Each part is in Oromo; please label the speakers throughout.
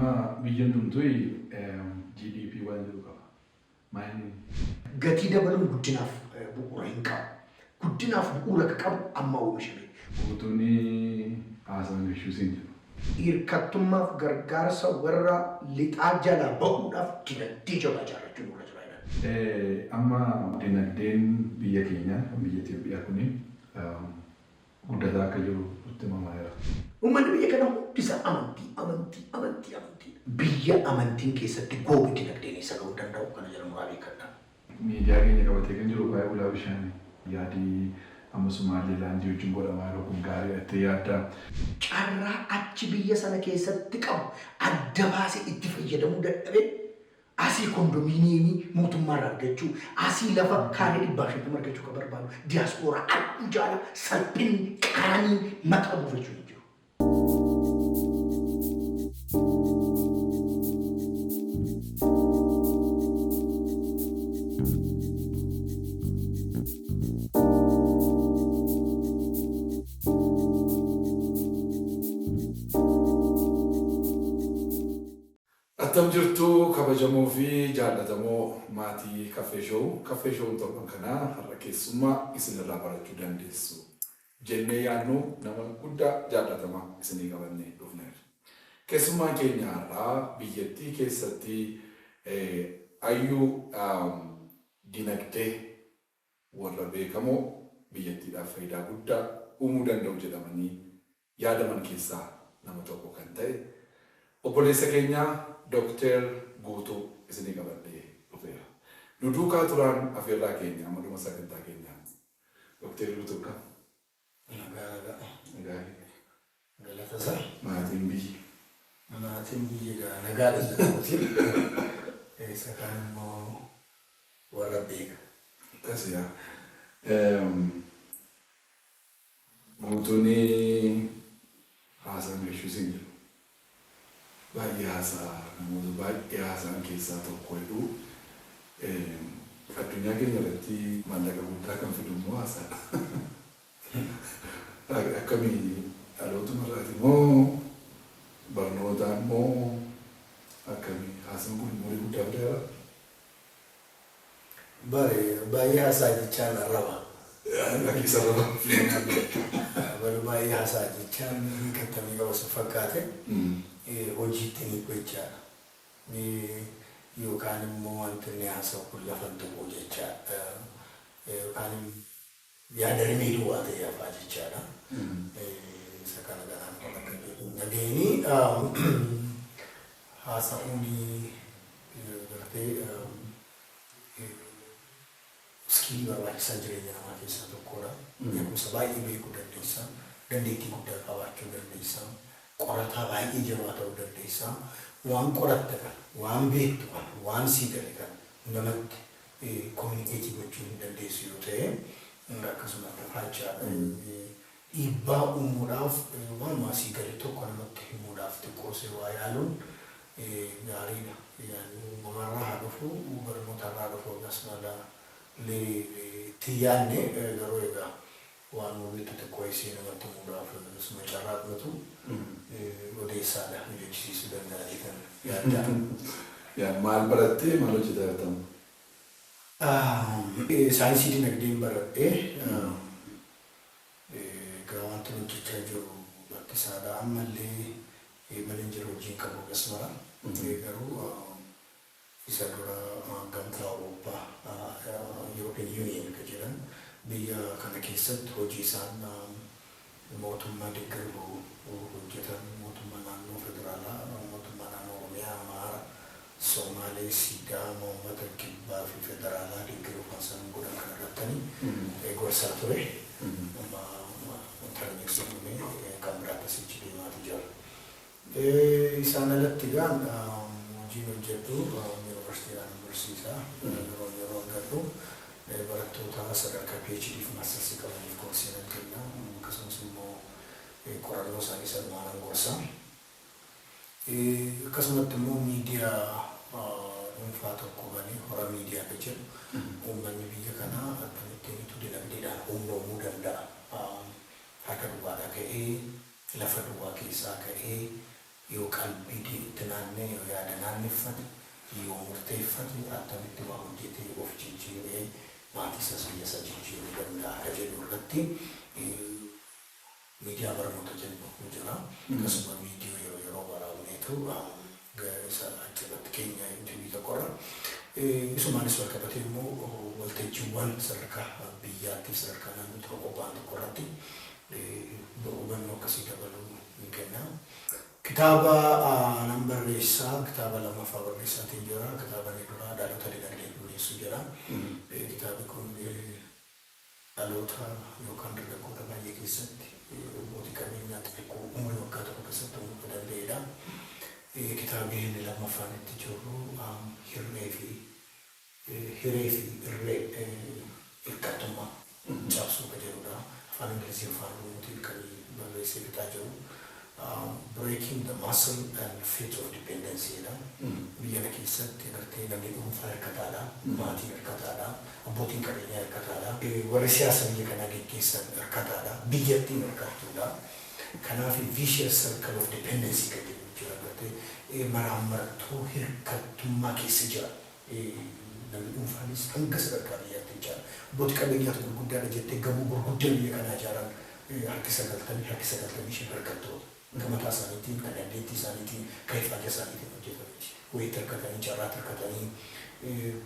Speaker 1: Amma biyyi hundumtuu GDP waan jedhu qaba. Maayini?
Speaker 2: Gatii dabaluun guddinaaf bu'uura hin qabu. Guddinaaf bu'uura akka qabu amma oomishame.
Speaker 1: Guutuun haasaan gashuu siin jedhu.
Speaker 2: Hirkattummaaf gargaarsa warra lixaa jalaa ba'uudhaaf dinagdee jabaa ijaarrachuun nurra jira jedhan.
Speaker 1: Amma dinagdeen biyya keenyaa kan biyya Itoophiyaa kuni guddataa akka jiru nutti himamaa jira.
Speaker 2: Uummanni biyya kanaa hundi isaa amantii, amantii, amantii, amantii. Biyya amantiin keessatti goobe dinagdeen eessa ga'uu danda'u kana jala muraa beekadha.
Speaker 1: Miidiyaa keenya qabatee kan jiru waa'ee ulaa bishaanii. Yaadii amma Somaalilaandii wajjin godhamaa jiru kun gaarii jettee yaaddaa?
Speaker 2: Carraa achi biyya sana keessatti qabu adda baasee itti fayyadamuu dadhabee asii kondominiyeemii mootummaarraa argachuu, asii lafa kaaree 150 argachuu kan barbaadu diyaaspooraa arguu jaala salphinni qaaniin mataa buufachuu hin jiru.
Speaker 1: Attam jirtu kabajamoo fi jaallatamoo maatii Caffee Show. Caffee Show torban kanaa har'a keessummaa isinirraa barachuu dandeessu jennee yaadnu nama guddaa jaallatamaa isinii qabannee dhufneerra. Keessummaan keenya har'aa biyyattii keessatti hayyuu dinagdee warra beekamoo biyyattiidhaaf faayidaa guddaa uumuu danda'u jedhamanii yaadaman keessaa nama tokko kan ta'e obboleessa keenya Dookter Guutuu isinii qabadhee dhufeera. Nu duukaa turaan afeerraa keenya amma dhuma sagantaa keenyaatti. Dookter Guutuu akkam?
Speaker 3: Nagaa nagaa.
Speaker 1: Nagaa.
Speaker 3: Galata isaa.
Speaker 1: Maatiin biyyi.
Speaker 3: Maatiin biyya gaa nagaadha jedhamuuti. Isa kaan immoo warra beeka.
Speaker 1: Akkas yaa. Guutuun haasaan gashuu siin jedhu. Baay'ee haasaa namoota baay'ee haasaan keessaa tokko jedhu. Addunyaa keenya irratti maallaqa guddaa kan fidu immoo haasaadha. Akkamii dhalootuma irraati moo barnootaan moo akkamii haasaan kun umurii guddaa fideera?
Speaker 3: Bare baay'ee haasaa jechaan arraba.
Speaker 1: Lakkiisa arraba.
Speaker 3: Bare baay'ee haasaa jechaan hiikattamii qaba si fakkaate hojiitti ni gochaadha. Yookaan immoo wanti inni haasa'u kun lafa hin tuqu jechaadha. Yookaan yaada rimee duwwaa ta'e hafaa jechaadha. Isa kana kanaan kan akka jedhu dhageenyi haasa'uun gartee skill barbaachisaa jireenya namaa keessaa tokkodha. Beekumsa baay'ee beekuu dandeessa. Dandeettii guddaa qabaachuu dandeessa. Qorataa baay'ee jabaa ta'uu dandeessa. Waan qoratte kana, waan beektu kana, waan sii gale kana namatti communicate gochuu hin dandeessu yoo ta'e akkasuma tafaacha dhiibbaa uumuudhaaf waanuma asii gale tokko namatti himuudhaaf xiqqoosee waa yaaluun gaariidha. Uumamarraa haa dhufu, barnootarraa dhufu akkasuma itti yaadne garuu egaa waan beektu xiqqoo isii namatti himuudhaaf suma carraaqnatu odeessaadha nu jechisiisuu danda'anii kan yaaddaa.
Speaker 1: Yaa maal barattee maal hojjetaa jirtamu?
Speaker 3: Saayinsii dinagdeen baradhee egaa wanti hojjechaa jiru rakkisaadha. Ammallee malee jiru hojiin qabu akkasuma garuu isa dura gamtaa Awurooppaa European Union kan jedhan biyya kana keessatti hojii isaan mootummaa deeggaruu hojjetan mootummaa naannoo federaalaa, mootummaa naannoo Oromiyaa, Amaara, Somaalee, Sidaama, uummata kibbaa fi federaalaa deeggaruu kan isaan godhan kana irrattanii gorsaa ture. Amma tarmiin dhumee kan biraatti asichi deemaatu jira. Isaan alatti egaa hojiin hojjedhu yuunivarsiitiidhaan barsiisaa yeroo yeroo argadhu barattoota sadarkaa PhD fi Maastarsii qabaniif koorsii nan kenna. Akkasumas immoo qorannoo isaanii sanumaan nan gorsa. Akkasumatti immoo miidiyaa dhuunfaa tokko banee hora miidiyaa kan jedhu uummanni biyya kanaa akkamittiin dinagdeedhaan humnoomuu danda'a. Harka duwwaadhaa ka'ee lafa duwwaa keessaa ka'ee Yoo qalbii itti naannee, yoo yaada naanneffate, yoo murteeffate, attamitti waa hojjetee of jijjiiree maatii isaas biyya isaa jijjiiruu danda'a akka jedhu irratti miidiyaa barnoota jennu jira. Akkasuma viidiyoo yeroo yeroo waraabneetu isa achirratti keenya YouTube tokkorra. Isumaanis wal qabatee immoo waltajjiiwwan sadarkaa biyyaatti, sadarkaa naannoo tokko qophaa'an tokko irratti hubannoo akkasii dabaluu ni kenna. Kitaaba nan barreessaa, kitaaba lammaffaa barreessaatiin jira. Kitaaba inni duraa "Dhaloota Dinagdee Dureessuu" jedha. Kitaabni kun dhaloota yookaan dargaggoota baay'ee keessatti abbootii qabeenyaa xixiqqoo umurii waggaa tokko keessatti uumuu danda'edha. Kitaabni inni lammaffaan itti jiru "Hirree fi Hiree fi Irree Hirkattummaa Cabsuu" kan jedhudha. Afaan Ingilizii, afaan Oromootiin kan barreessee fixaa jiru. "Breaking the Muscle and Fate of Dependency" jedha. Biyya kana keessatti agartee namni dhuunfaa hirkataadha, maatiin hirkataadha, abbootiin qabeenyaa hirkataadha, warri siyaasa biyya kanaa geggeessan hirkataadha, biyyattiin hirkattuudha. Kanaaf vicious circle of dependency kan jedhu jira, agartee maraammartoo hirkattummaa keessa jira. Namni dhuunfaanis hanga sadarkaa biyyaatti jechaadha. Abbootii qabeenyaatu gurguddaadha jettee gamoo gurguddaa biyya kanaa ijaaran harki 90, harki 95 hirkattoota. Kan mataa isaaniitiin, kan dandeettii isaaniitiin, kan ifaaja isaaniitiin hojjetamiti. Wayiitti hirkatanii, carraatti hirkatanii,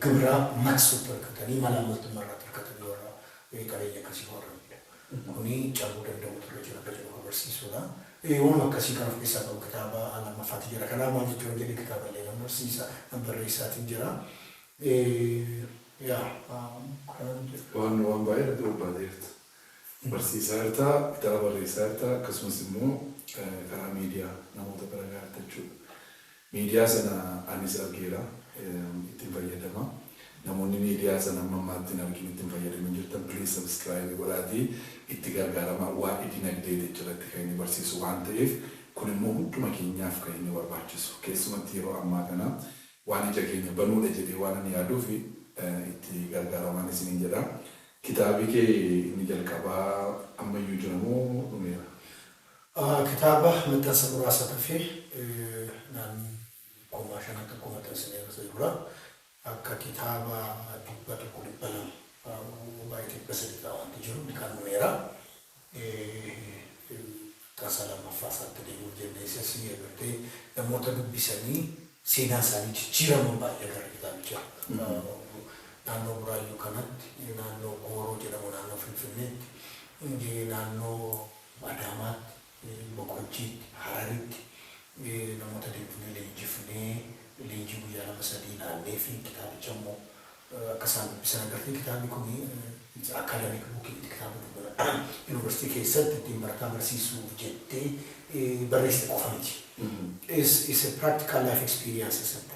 Speaker 3: gibira maqsuutti hirkatanii, malaamaltummaa irratti hirkatanii warra qabeenya akkasii horanidha. Kuni cabuu danda'utu irra jira akka jedhu agarsiisudha. Waan akkasii kan of keessaa qabu kitaaba lammaffaatti jira. Kanaaf maal jechuun jedhee, kitaaba illee nan barsiisa, nan barreessaatiin jira. Yaa.
Speaker 1: Waan baay'ee irratti bobbaateerta. Barsiisaa jirta, kitaaba barreessaa jirta, akkasumas immoo karaa miidiyaa namoota bira gahaa jechuudha. Miidiyaa sana anis argeera, ittiin fayyadama. Namoonni miidiyaa sana amma ammaatti hin argin, ittiin fayyadamaa jirtan, please subscribe godhaatii itti gargaarama. Waa'ee dinagdee irratti kan inni barsiisu waan ta'eef, kun immoo hunduma keenyaaf kan inni barbaachisu. Keessumatti yeroo ammaa kana waan ija keenya banuudha jedhee waan ani yaaduuf itti gargaaramaan isiniin jedha. Kitaabi kee inni jalqabaa ammayyuu jira moo dhumeera?
Speaker 3: Kitaaba maxxansa muraasa tafee, naannoo 5,000 tokko maxxansineera dura. Akka kitaaba 100, 200, baay'ee 300 ta'a wanti jiru kan dhumeera. Maxxansa lammaffaa isaatti deemuuf jennee, isas agartee namoota dubbisanii seenaa isaanii jijjiiraman baay'ee gara kitaabicha. Naannoo Buraayyuu kanatti, naannoo Gooroo jedhamu naannoo Finfinneetti, naannoo Adaamaatti, Boqojjiitti, Hararitti namoota deemnee leenjifnee, leenjii guyyaa 2-3 naannee fi kitaabicha immoo akka isaan dubbisan agartee, kitaabni kun academic bookiitti, kitaaba yuunivarsiitii keessatti ittiin barataa barsiisuuf jettee barreessite qofa miti. Is a practical life experience isatti.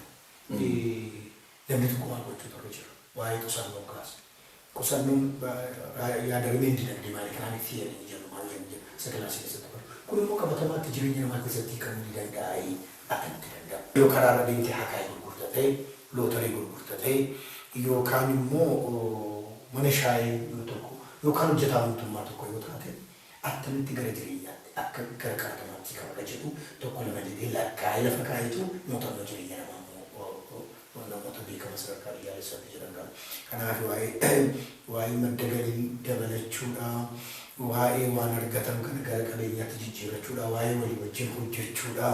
Speaker 3: Namni tokko maal gochuu irra jira? Waa'ee qusannoo kaasa. Qusannoon yaada rimeen dinagdee maali? Economic theory jennu maal jennu isa kilaasii keessatti baru. Kun immoo qabatamaatti jireenya namaa keessatti hiikamuu ni danda'a. Akkamitti danda'a? Yoo karaarra deemtee hakaayii gurgurta ta'e, lootarii gurgurta ta'e, yookaan immoo mana shaayii tokko yookaan hojjetaa mootummaa tokko yoo taate, attamitti gara jireenyaatti akka gara qabatamaatti qaba jedhu tokko lama jedhee lakkaa'ee lafa kaa'eetu muuxannoo jireenya namaa immoo namoota beekama sadarkaa biyyaalessaatti jiran qaba. Kanaaf waa'ee madda galii dabalachuudha, waa'ee waan argatan kana gara qabeenyaatti jijjiirrachuudha, waa'ee walii wajjin hojjechuudha,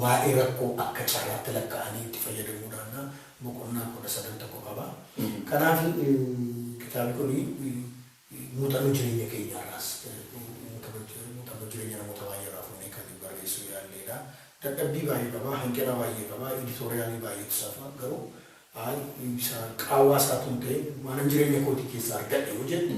Speaker 3: waa'ee rakkoo akka carraatti lakkaa'anii itti fayyadamuudhaan boqonnaa 19 tokko qaba. Kanaaf kitaabni kun muuxannoo jireenya keenyaarraas, muuxannoo jireenya namoota baay'eerraa fuunee kan barreessuu yaalleedha. Dadhabbii baay'ee qaba, hanqina baay'ee qaba, editorialii baay'eetu safa, garuu isa qaawwaa isaatu hin ta'in waan jireenya kootii keessaa argadhe yoo jedhu,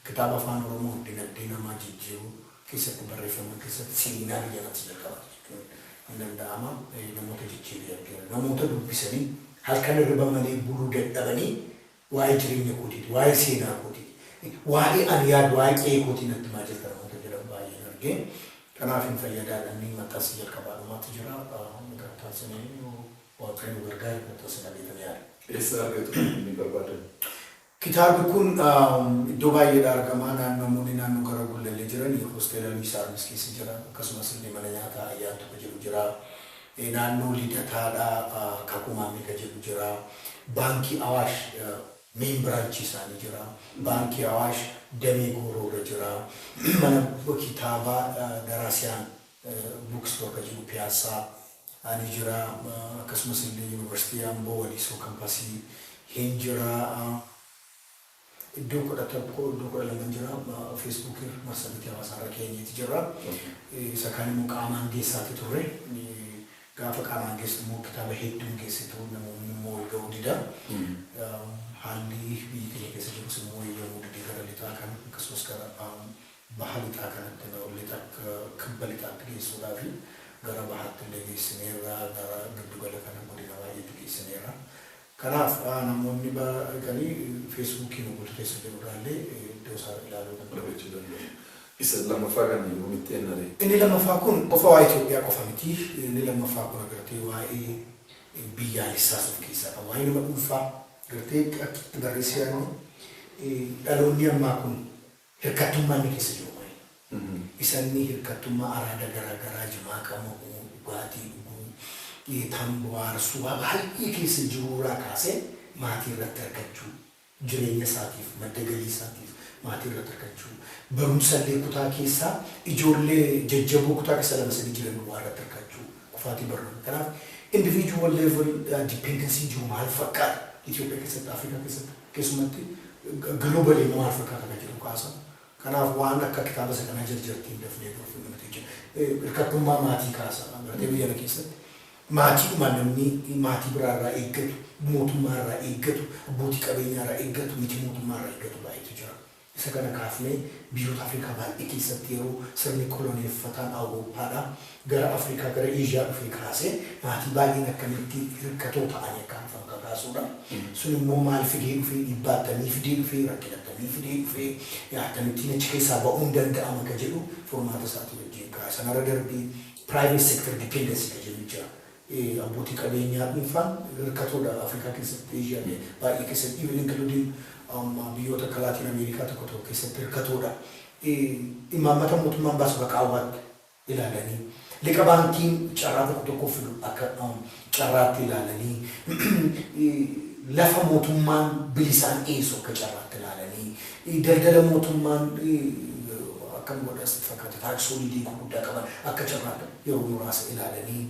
Speaker 3: kitaaba Afaan Oromoo dinagdee namaa jijjiiruu keessatti barreeffaman keessatti seenaa biyya natti jalqabate jechuun hin danda'ama. Namoota jijjiiree argeera. Namoota dubbisanii halkan hirriba malee buluu dadhabanii, waa'ee jireenya kootiiti, waa'ee seenaa kootiiti, waa'ee ani yaadu, waa'ee qe'ee kootii natti himaa jirta namoota jedhan baay'een argee. Kanaaf hin fayyadaadha, inni maxxansi jalqabaa dhumaatti jira. Maxxansinee, Waaqayyo nu gargaara, maxxansina beekame yaada.
Speaker 1: Eessa argatu inni barbaadan?
Speaker 3: Kitaabni kun iddoo baay'eedha argama. Naannoo naannoo gara Gullallee jiran hosteela Luis Armis keessa jira. Akkasumas illee mana nyaataa Ayyaantu ka jedhu jira. Naannoo Lidataadha Kakumaamee ka jedhu jira. Baankii Awaash main branch isaanii jira. Baankii Awaash damee Gooroorra jira. Mana kitaabaa Daraasiyaan Bookstore ka jedhu Piyaasaa ani jira. Akkasumas illee Yuunivarsiitii Amboo Walisoo campus hin jira. Iddoo 11, iddoo 12 jira. Feesbuukii, marsariitii hawaasaarra keenyeeti jira. Isa kaan immoo qaamaan geessaati turre. Gaafa qaamaan geessu immoo kitaaba hedduun geessitu, namoonni immoo wal ga'uu dida. Haalli biyyi keenya keessa jirus immoo eeyyamuu didee gara lixaa kan akkasumas gara baha lixaa kanatti, lixa kibba lixaatti geessuudhaa fi gara bahaatti illee geessineerra, gara giddugala kana godina baay'eetti geessineerra. Kanaaf namoonni galii Feesbuukii nu guutuu keessa jirurraallee iddoo isaa ilaaluu danda'u.
Speaker 1: Argachuu danda'u. Isa lammaffaa kan yoomitti ennare?
Speaker 3: Inni lammaffaa kun qofa waa'ee Itoophiyaa qofa miti. Inni lammaffaa kun agartee waa'ee biyyaalessaas of keessaa qaba. Waa'ee nama dhuunfaa agartee akka itti barreessee yaadnu, dhaloonni ammaa kun hirkattummaa inni keessa jiru maali? Isa inni hirkattummaa araada garaa garaa, jimaa qama'uu, dhugaatii dhuguu, tamboo aarsuu, waa baay'ee keessa jirurraa kaasee maatii irratti argachuu, jireenya isaatiif, madda galii isaatiif maatii irratti argachuu, barumsallee kutaa keessaa ijoollee jajjaboo kutaa keessa lama sadii jiran waa irratti argachuu, kufaatii barnoota. Kanaaf individual level dependency jiru maal fakkaata? Itoophiyaa keessatti, Afrikaa keessatti, keessumatti globally maal fakkaata kan jedhu kaasa. Kanaaf waan akka kitaaba isa kanaa jarjartiin dafnee dhufu namatti jira. Hirkattummaa maatii kaasa. Agartee biyya kana keessatti maatiidhuma namni maatii biraarraa eeggatu, mootummaarraa eeggatu, abbootii qabeenyaarraa eeggatu, miti mootummaarraa eeggatu baay'eetu jira. Isa kana kaafnee biyyoota Afrikaa baay'ee keessatti yeroo sirni koloneeffataan Awurooppaadhaa gara Afrikaa, gara Eeshiyaa dhufee kaasee maatii baay'een akkamitti hirkatoo ta'anii akka hafan kakaasuudha. Sun immoo maal fidee dhufee, dhiibbaa akkamii fidee dhufee, rakkina akkamii fidee dhufee, akkamittiin achi keessaa ba'uun danda'ama ka jedhu furmaata isaatii wajjin kaasa. Sanarra darbii private sector dependency ka jedhu jira. Abbootii qabeenyaa dhuunfaan hirkatoodha Afrikaa keessatti, Eeshiyaa baay'ee keessatti, even including biyyoota akka Laatiin Ameerikaa tokko tokko keessatti hirkatoodha. Imaammata mootummaan baasu akka qaawwaatti ilaalanii, liqa baankiin carraa tokko tokko fidu akka carraatti ilaalanii, lafa mootummaan bilisaan dhiyeessu akka carraatti ilaalanii, daldala mootummaan akkam godhas fakkaata tax holiday gurguddaa qaban akka carraatti yeroo muraasa ilaalanii,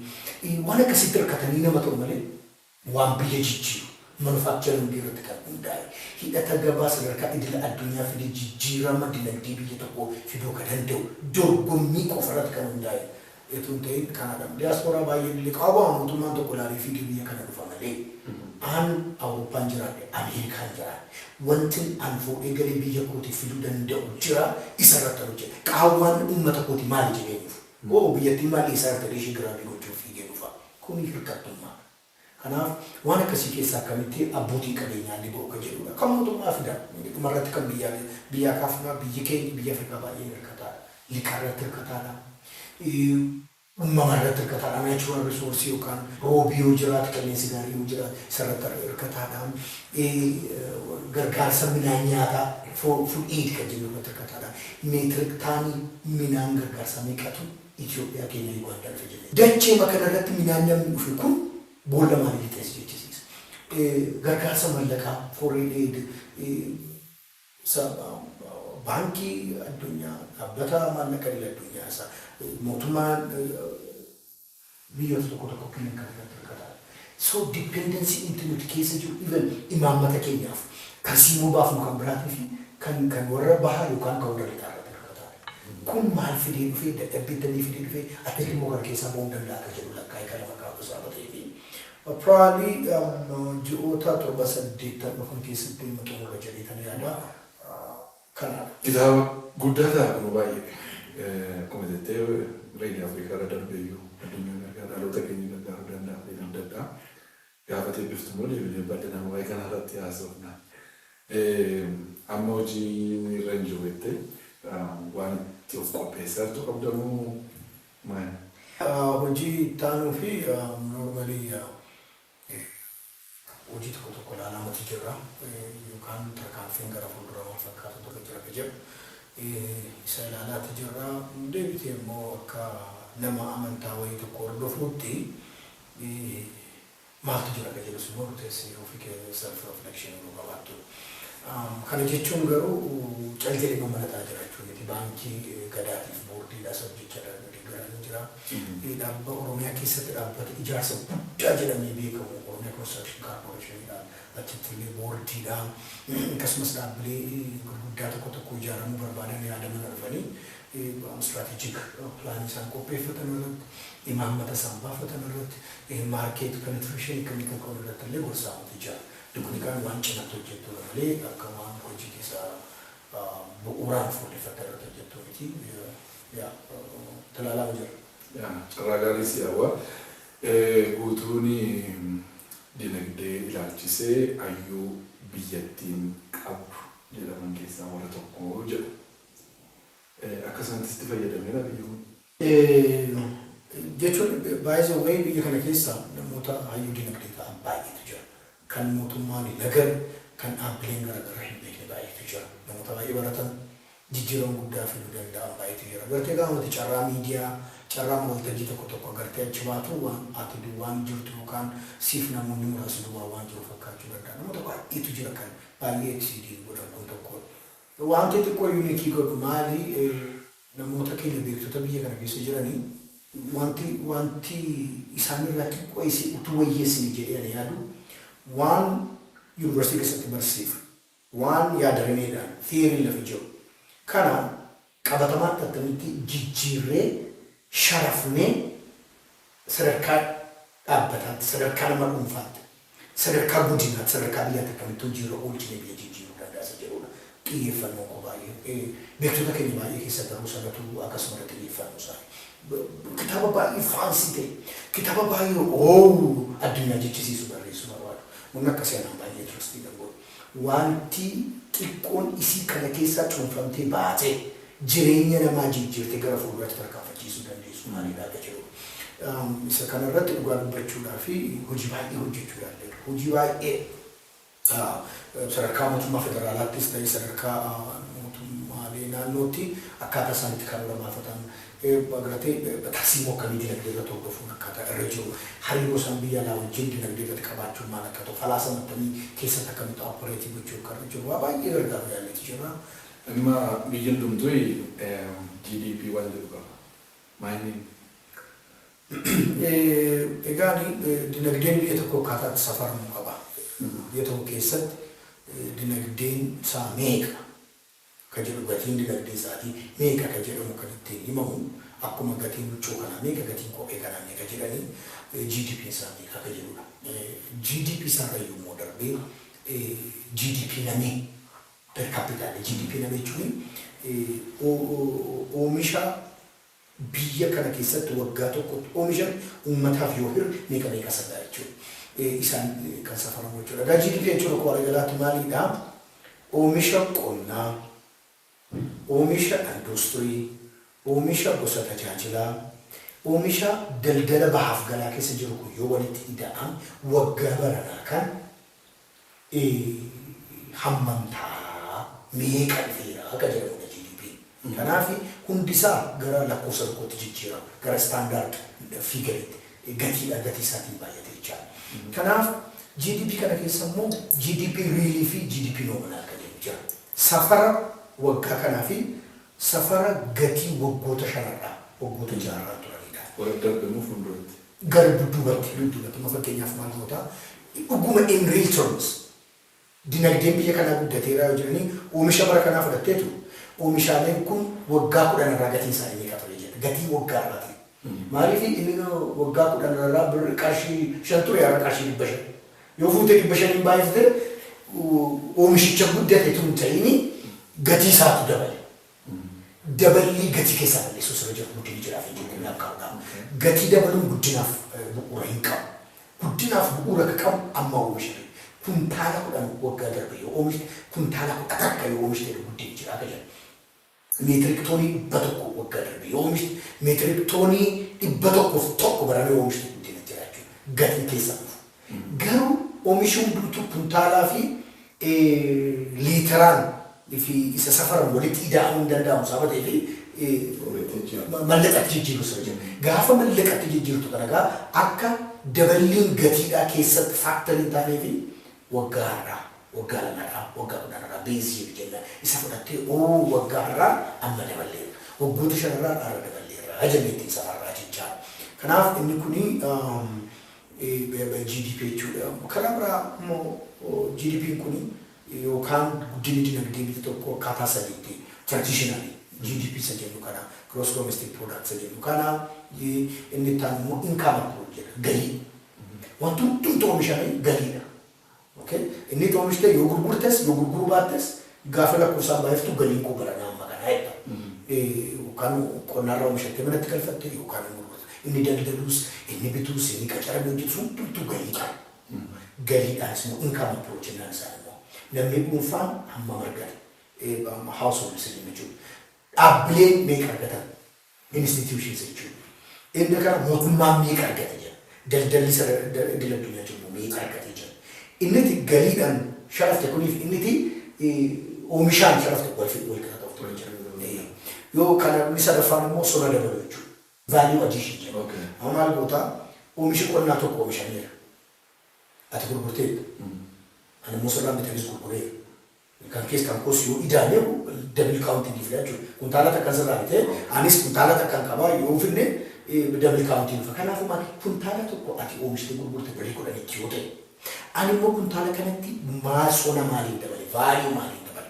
Speaker 3: waan akkasitti hirkatanii nama ta'u malee waan biyya jijjiiru, manufacturing irratti kan hundaa'e, hidhata gabaa sadarkaa idila addunyaa fide, jijjiirama dinagdee biyya tokkoo fiduu kan danda'u, dorgommii qofa irratti kan hundaa'e Etuu hin ta'in kanaadha. Diyaaspooraa baay'een illee qaawwaa mootummaan tokko ilaalee fiigee biyya kana dhufa malee, aan Awurooppaan jiraadhe, Ameerikaan jiraadhe, wanti an fuudhee galee biyya kootiif fiduu danda'u jira, isa irratti hojjedha. Qaawwaan uummata kooti maali jedhee dhufu. Oo, biyyattiin maal dhiyeessaa jirta ishee grab gochuuf fiigee dhufa. Kuni hirkattummaa. Kanaaf waan akkasii keessaa akkamitti abbootiin qabeenyaa illee ba'u kan jedhudha. Kan mootummaa fida. Dhumarratti kan biyyaa biyyaa kaafnaa, biyyi keenya biyya Afrikaa baay'een hirkataadha. Liqaa irratti hirkataadha. Uumama irratti hirkataadha. Natural resource yookaan roobii yoo jiraate, qilleensi gaarii yoo jiraate, isarratti hirkataadha. Gargaarsa midhaan nyaataa, food aid kan jennu irratti hirkataadha. Metric tonii midhaan gargaarsa meeqatu Itoophiyaa, Keeniyaa, Yugaandaa dhufe jedhee. Dachee kana irratti midhaan namni dhufe kun boolla maalii lixees jechisiisa. Gargaarsa mallaqaa, foreign aid, baankii addunyaa, dhaabbata maallaqa idil addunyaa, isa mootummaan biyyoota tokko tokko kennan kan irratti hirkataadha. So dependency inni nuti keessa jiru even imaammata keenyaaf tarsiimoo baafnu kan biraatii fi kan warra bahaa yookaan kan warra lixaa irratti hirkataadha. Kun maal fidee dhufee, dadhabbii akkamii fidee dhufee, attamitti immoo kana keessaa ba'uu danda'a akka jedhu lakkaa'ee kan lafa kaa'u sababa ta'eefi. Probably ji'oota 7, 8 dhufan keessatti dhimma xumura jedhee kan yaada. Kanaadha.
Speaker 1: Kitaaba guddaa ta'a kun baay'ee. Akkuma jettee reedii Afrikaa irra darbee iyyuu addunyaa gargaara, dhaloota keenya gargaaruu danda'a fi adda addaa. Gaafa eebbiftu immoo deebinee bal'inaan waa'ee kana irratti haasofna. Amma hojii irra hin jiru jettee waan itti of qopheessaa jirtu qabdamoo maali?
Speaker 3: Hojii itti aanuu fi normally Hojii tokko tokko ilaalamatu jira yookaan tarkaanfiin gara fuulduraa wal fakkaatu tokko jira ka jedhu isa ilaalaatu jirra. Deebitee immoo akka nama amantaa wayii tokko hordofuutti maaltu jira ka jedhus immoo teessee ofii kee self reflection yeroo qabaattu. Kana jechuun garuu cal jedhee mamalataa jira jechuun baankii gadaatiif boordiidhaas hojjechaa deeggaraa jira. Dhaabba Oromiyaa keessatti dhaabbata ijaarsa guddaa jedhamee beekamu Oromiyaa Construction Corporationidhaan achitti illee boordiidhaan, akkasumas dhaabbilee gurguddaa tokko tokko ijaaramuu barbaadan yaadaman dhufanii strategic planii isaan qopheeffatan irratti, imaammata isaan baafatan irratti, market penetration akkamii kan qabu irratti illee gorsaamatu jira. Kuni kan waan cinatti hojjettudha malee akka waan hojii keessaa bu'uuraan fuulleffata irratti hojjettu miti. Yaa, talaalaa jira.
Speaker 1: Carraa gaarii si hawwa. Guutuun dinagdee ilaalchisee hayyuu biyyattiin qabdu jedhaman keessaa warra tokko jedhu. Akkasumas itti fayyadameera biyyi kun.
Speaker 3: Jechuun baay'ee wayii biyya kana keessa namoota hayyuu dinagdee ta'an baay'eetu jira. Kan mootummaan hin agarre, kan dhaabbileen garaagaraa hin beekne baay'eetu jira. Namoota baay'ee baratan, jijjiirama guddaa fiduu danda'an baay'eetu jira. Gartee gaafa carraa miidiyaa, carraa waltajjii tokko tokko agartee achi baatu, waan ati duwwaan jirtu yookaan siif namoonni muraasni duwwaa waan jiru fakkaachuu danda'a. Namoota baay'eetu jira kan baay'ee exceed godhan kun tokko. Wanti xiqqoo unique godhu maali? Namoota keenya beektota biyya kana keessa jiranii wanti isaan irraa xiqqoo isii utuu wayyeessine jedhee ani yaadu, waan yuunivarsiitii keessatti barsiifu, waan yaadarineedhaan theory lafa jiru kana qabatamaatti akkamitti jijjiirree sharafnee sadarkaa dhaabbataatti, sadarkaa nama dhuunfaatti, sadarkaa godinaatti, sadarkaa biyyaatti akkamitti hojiirra oolchine biyya jijjiiruu danda'a jedhudha. Xiyyeeffannoo koo baay'ee beektota keenya baay'ee keessa garuu sanatu akkasuma xiyyeeffannoo isaanii. Kitaaba baay'ee fancy ta'e, kitaaba baay'ee oolu addunyaa jechisiisu barreessuu barbaadu. Wanni akkasii anaan baay'ee trust godhu. Wanti xiqqoon isii kana keessaa cuunfamtee baatee jireenya namaa jijjiirtee gara fuulduraatti tarkaanfachiisuu dandeessu maalidha akka jedhu. Isa kanarratti dhugaa dubbachuudhaa fi hojii baay'ee hojjechuu yaalleerra. Hojii baay'ee sadarkaa mootummaa federaalaattis ta'e sadarkaa mootummaalee naannootti akkaataa isaan itti karoora baafatan, agartee tarsiimoo akkamii dinagdee irratti hordofuun akkaataa irra jiru, hariiroo isaan biyya alaa wajjin dinagdee irratti qabaachuun maal akka ta'u, falaasama akkamii keessatti akkamitti operate gochuu akka irra jiru waa baay'ee gargaaru yaalleetu jira.
Speaker 1: Amma biyyi hundumtuu GDP waan jedhu qaba. Maayini?
Speaker 3: Egaan dinagdeen biyya tokko akkaataa itti safaramuu qaba. Biyya tokko keessatti dinagdeen isaa meeqa ka jedhu, gatiin dinagdee isaatii meeqa ka jedhamu kan ittiin himamu, akkuma gatiin huccuu kanaa meeqa, gatiin kophee kanaa meeqa jedhanii, GDP isaa meeqa ka jedhudha. GDP isaarra yommuu darbee GDP namee, per capita GDP namee jechuun oomisha biyya kana keessatti waggaa tokkotti oomishan uummataaf yoo hirre meeqa meeqa sadaa jechuudha. Isaan kan safaramu jechuudha. Egaa GDP jechuun akkuma waliigalaatti maalidha? Oomisha qonnaa, oomisha industirii, oomisha gosa tajaajilaa, oomisha daldala bahaaf galaa keessa jiru kun yoo walitti ida'an waggaa baranaa kan hammamtaa meeqa dhufeera akka jedhamudha GDP. Kanaaf hundisaa gara lakkoofsa tokkotti jijjiirama, gara standard figureitti gatiidha, gatii isaatiin baay'ate jechaadha. Kanaaf GDP kana keessa immoo GDP real fi GDP nominal kan jedhu jira. Safara waggaa kanaa fi safara gatii waggoota 5rraa, waggoota 6rraa turanidha.
Speaker 1: Warra darbe immoo fuulduratti.
Speaker 3: Gara dudduubatti amma fakkeenyaaf maal goota, dhuguma in real terms dinagdeen biyya kanaa guddateera yoo jedhanii, oomisha bara kanaa fudhatteetu oomishaaleen kun waggaa 10 irraa gatiin isaanii meeqa ture jedha, gatii waggaa irraati. Maaliif inni waggaa 10 irraa birri qarshii 5 ture, har'a qarshii 500. Yoo fuutee 500n baay'ifte, oomishicha guddate tun ta'ini gatii isaatu dabale. Daballii gatii keessaa balleessuu sirra jiru guddinni jiraaf hin jiru lakkaa'uudhaaf. Gatii dabaluun guddinaaf bu'uura hin qabu. Guddinaaf bu'uura akka qabu amma oomishame. Kuntaala 10 waggaa darbe yoo oomishte, kuntaala 11 yoo oomishte guddinni jira akka jedhu. Meetirik toonii 100 waggaa darbe yoo oomishte, meetirik toonii 101 barana yoo oomishte guddina jira jechuudha. Gatiin keessaa dhufu. Garuu Oomishi hundumtuu kuntaalaa fi liitaraan fi isa safaran walitti ida'amuu hin danda'amu sababa ta'eef mallaqatti jijjiiru sirra jira. Gaafa mallaqatti jijjiirtu kana egaa akka daballiin gatiidhaa keessatti factor hin taanee fi waggaa har'aa, waggaa 2rraa, waggaa 10rraa base year jenna. Isa fudhattee, oo, waggaa har'aa amma daballeerra. Waggoota 5rraa har'a daballeerra jennee ittiin safarraa jechaa. Kanaaf inni kuni GDP jechuudha. Karaa biraa immoo GDP'n kuni yookaan guddinni dinagdee biyya tokkoo akkaataa sadiitti traditionally GDP isa jennu kana, gross domestic product isa jennu kana, inni itti aanu immoo income approach jedha, galii. Wanti hundumtu oomishamee galiidha. Okay? Inni itti oomishte yoo gurgurtes yoo gurguruu baattes gaafa lakkoofsaan baay'iftu galiin koo baranaa amma kanaa jedha. Yookaan qonnaarraa oomishattee manatti galfatte yookaan hin gurgurte. Inni daldaluus, inni bituus, inni qacaramee hojjetus hundumtuu galii qaba. Galiidhaanis immoo income approach jennaan isaan immoo. Namni dhuunfaan hammam argata? Household isa jennu jechuudha. Dhaabbileen meeqa argatan? Institutions jechuudha. Inni kana mootummaan meeqa argate jedha. Daldalli idil addunyaa jiru meeqa argate jedha. Inniti galiidhaan sharafte kuniif inniti oomishaan sharafte wal wal qixa ta'u ture jira. Yoo kana inni sadaffaan immoo sona dabalu jechuudha. Value addition jedha. Amma maal goota? Oomishi qonnaa tokko oomishameera. Ati gurgurteetta. Ani immoo sirraan bitanis gurgureera. Kan keessa kan koos yoo idaane double counting fida jechuudha. Kuntaala takkan sirraa bitee anis kuntaala takkan qabaa yoo finne double counting dhufa. Kanaafuu maal, kuntaala tokko ati oomishtee gurgurte birrii 10tti yoo ta'e, ani immoo kuntaala kanatti maal sona maaliin dabale, value maaliin dabale,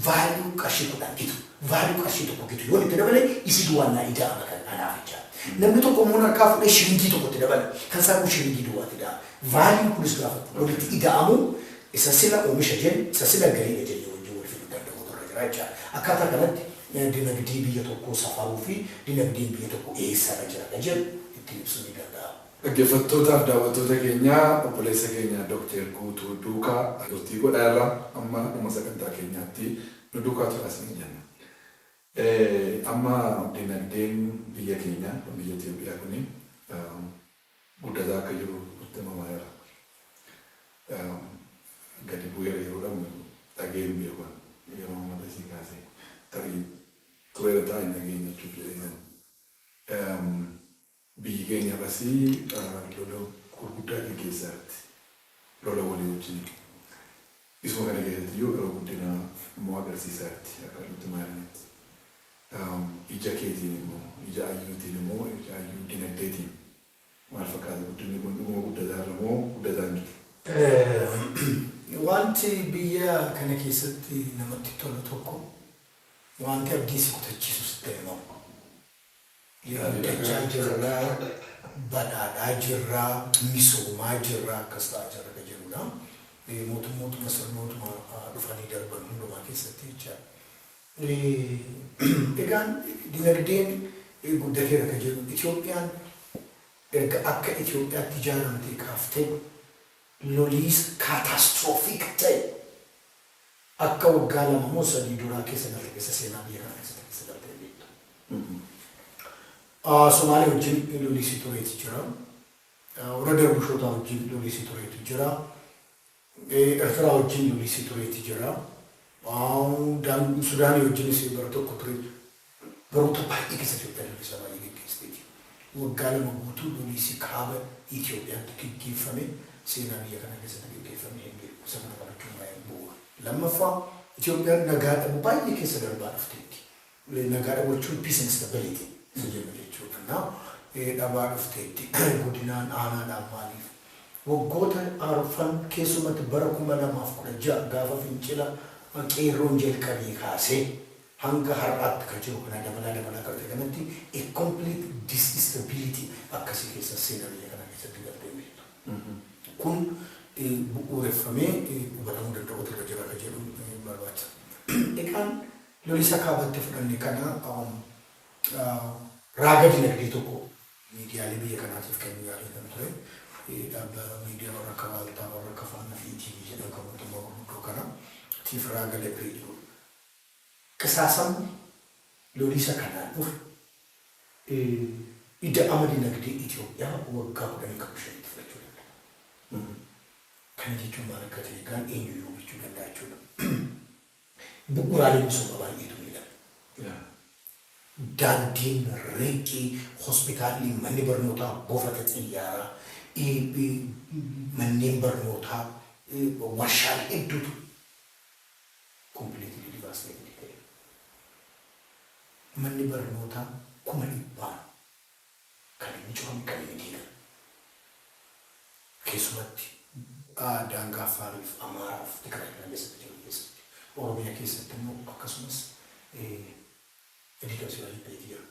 Speaker 3: value qarshii 10 gitu, value qarshii 1 gitu yoo itti dabale, isi duwwaan naa ida'ama kan anaaf jecha. Namni tokko immoo harkaa fuudhee shiringii tokkotti dabala. Kan isaa immoo shiringii duwwaatti ida'a. Valuen kunis gaafa walitti ida'amu isa sila oomisha jennu, isa sila galiidha jennee wajjin wal fiduu danda'utu irra jira jechaadha. Akkaataa kanatti dinagdee biyya tokkoo safaruu fi dinagdeen biyya tokko eessarra jira kan jedhu ittiin ibsuun ni danda'ama.
Speaker 1: Dhaggeeffattootaaf daawwattoota keenya, obboleessa keenya Dookter Guutuu duukaa turtii godhaa irra amma dhuma sagantaa keenyaatti nu duukaa turaa isiniin jenna. Amma dinagdeen biyya keenya, biyya Itoophiyaa kuni guddataa akka jiru nutti himamaa jira. Gadi bu'eera yeroo dhamu dhageen beeku yeroo mata isii kaasee tarii tureera ta'a, hin dhageenye jechuuf jedhee. Biyyi keenya irras lola gurguddaa gaggeessaa jirti. Lola walii wajjin. Isuma kana keessatti iyyuu yeroo guddina immoo agarsiisaa jirti akka nutti maalinitti. Ija keetiin immoo, ija ayyuutiin immoo, ija ayyuu dinagdeetiin maal fakkaata? Guddinni kun dhuguma guddataa irra moo guddataa hin jiru?
Speaker 3: Wanti biyya kana keessatti namatti tolu tokko, wanti abdii si kutachiisu sitti himamu. Guddachaa jirraa, badhaadhaa jirraa, misoomaa jirraa, akkas ta'aa jirra kan jedhudha. Mootummootuma sirnootuma dhufanii darban hundumaa keessatti jechaadha. Egaan dinagdeen guddateera kan jedhu, Itoophiyaan erga akka Itoophiyaatti ijaaramtee kaaftee loliis catastrophic ta'e akka waggaa 2 moo 3 duraa keessa galte keessa seenaa biyya kana keessatti keessa galtee beektu. Somaalee wajjin loliisii tureeti jira. Warra Darbishootaa wajjin loliisii tureetu jira. Eertiraa wajjin loliisii tureeti jira. Sudaanii wajjinis bara tokko ture. Baroota baay'ee keessa Itoophiyaan loliisa baay'ee geggeessiteeti. Waggaa 2 guutuu loliisii kaaba Itoophiyaatti geggeeffame seenaa biyya kana keessatti geggeeffame hin beeku. Isa kana qabachuun baay'ee bu'uura. Lammaffaa, Itoophiyaan nagaa dhabuu baay'ee keessa darbaa dhufteetti. Nagaa dhabuu jechuun peace and stability isa jennu jechuudha. Dhabaa dhufteetti godinaan, aanaadhaan maaliif. Waggoota arfan keessumatti bara 2016 gaafa fincila qeerroon jalqabee kaasee hanga har'aatti kan jiru kana dabalaa dabalaa qabte kanatti a complete disstability akkasii keessa seenaa biyya kana keessatti galtee beektu. Kun bu'uureffamee hubatamuu danda'utu irra jira kan jedhu barbaachisa. Egaan lolisa kaabatti fudhanne kana raaga dinagdee tokko miidiyaalee biyya kanaatiif kennuu yaalee kan ture. Dhaabbata miidiyaa warra akka Waaltaa, warra akka Faanaa fi ETV jedhan kan mootummaa gurguddoo kana tiif raaga laphee jiru. Qisaasamni lolisa kanaan dhufe ida'ama dinagdee Itoophiyaa waggaa 10 qabu shanitti fudhachuu danda'a. Kana jechuun maal akka ta'e egaan eenyuyyuu hubachuu danda'a jechuudha. Bu'uuraalee misoomaa baay'eetu miidhama. Daandiin, riqi, hospitaalli, manni barnootaa, buufata xiyyaaraa, manneen barnootaa, warshaalee hedduutu completely devastated ta'e. Manni barnootaa 100,000 kan inni cufame, kan inni diigame. Keessumatti daangaa Affaariif, Amaaraaf, Tigraay kana keessatti jiru keessatti. Oromiyaa keessatti immoo akkasumas diigamsi baay'ee ta'eeti jira.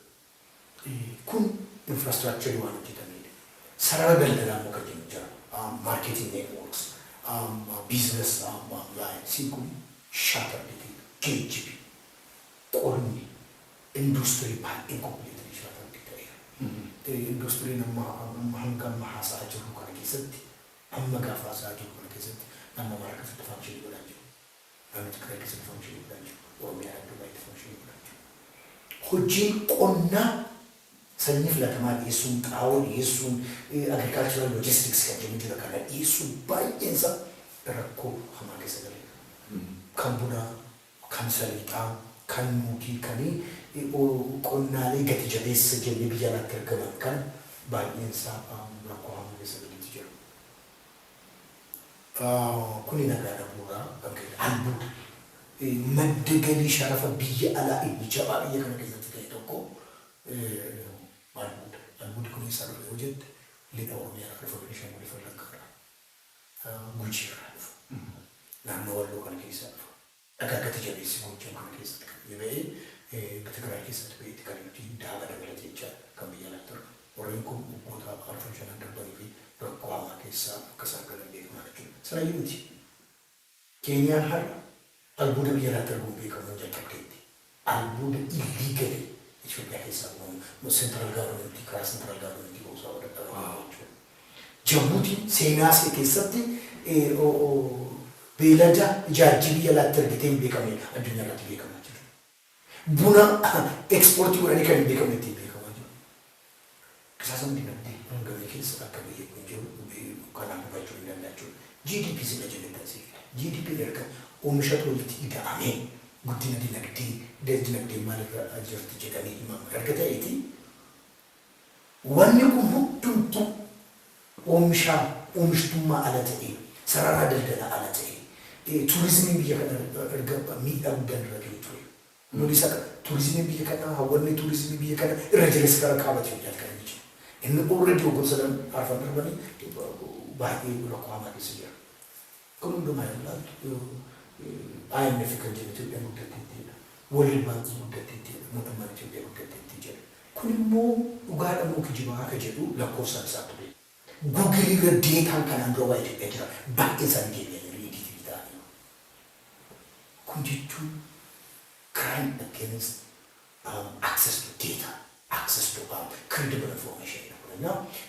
Speaker 3: Kun infrastructure waan hojjetamedha. Sarara daldalaa immoo kan jennu jira. Marketing networks, business lines kun shattered ta'e. Geejjibi, qonni, industirii baay'een completely shattered ta'eera. Industiriin amma hanga amma haasa'aa jirru kana keessatti, amma gaafa haasa'aa jirru kana keessatti, naannoo Amaaraa keessatti function godhaa jiru. Naannoo Tigraay keessatti function godhaa jiru. Oromiyaa iddoo baay'eetti function godhaa jiru. Hojiin qonnaa sanyii filatamaa dhiyeessuun, xaa'oo dhiyeessuun, agricultural logistics kan jennu jira, kana dhiyeessuun baay'een isaa rakkoo hamaa keessa galeera. Kan bunaa, kan saliixaa, kan nuugii, kan qonnaalee gati jabeessa jennee biyya alaatti argaman kan baay'een isaa rakkoo hamaa keessa galeetu jira. Kuni nagaa dhabuurraa kan ka'e albuuda. Madda galii sharafa biyya alaa inni jabaa biyya kana keessatti ta'e tokko albuuda. Albuudi kun eessaa dhufe yoo jette, lixa Oromiyaa irraa dhufa, Beenishaangul Wallaggaa irraa, Gujii irraa dhufa. Naannoo Walloo kana keessaa dhufa. Dhagaa gati jabeessi Goojjam kana keessatti kan ba'ee, Tigraay keessatti ba'eetti kan nuti daaba dabalatee jecha kan biyya alaatti argamu. Warreen kun waggoota arfan shanan darbanii fi rakkoo hamaa keessaa akka isaan galan beekamaa jechuudha. Sanayyuu miti. Keeniyaan har'a albuuda biyya alaatti arguun beekamuun jalqabdeetti. Albuuda illegally Itoophiyaa keessaa uumamu central government, karaa central government ba'uusaa dadhabaa jechuudha. Jabuutiin seenaa ishee keessatti beelada ijaajjii biyya alaatti argitee hin beekamne addunyaa irratti beekamaa jiru. Buna export godhanii kan hin beekamne ittiin beekamaa jiru. Qisaasama dinagdee hangamii keessa akka biyyi kun jiru kanaan hubachuu hin danda'a jechuudha. GDP sila jennee taasifne. GDP erga oomishatu walitti ida'amee guddina dinagdee, dinagdee maalirra jirti jedhamee himama erga ta'eeti, wanni kun hundumtuu oomishaa oomishtummaa ala ta'ee, sararaa daldalaa ala ta'ee, turizimiin biyya kana erga miidhaa guddaan irra ga'ee ture. Nuti akka turizimiin biyya kanaa, hawwanni turizimii biyya kana irra jireessa gara kaaba Itoophiyaatti kan inni jiru. Inni already waggoota sadan arfan darbanii baay'ee rakkoo hamaa keessa jira. Kun hundumaa yoo ilaaltu, IMF kan jennu Itoophiyaan guddatteettiidha. World Bank guddatteettiidha. Mootummaan Itoophiyaa guddatteetti jedha. Kun immoo dhugaadha moo kijibaa akka jedhu lakkoofsaan isaatu beeka. Google irra dataan kanaan dura waa'ee Itoophiyaa jira. Baay'een isaanii deebi'anii edit ta'anii. Kun jechuun crime against access to data, access to credible information.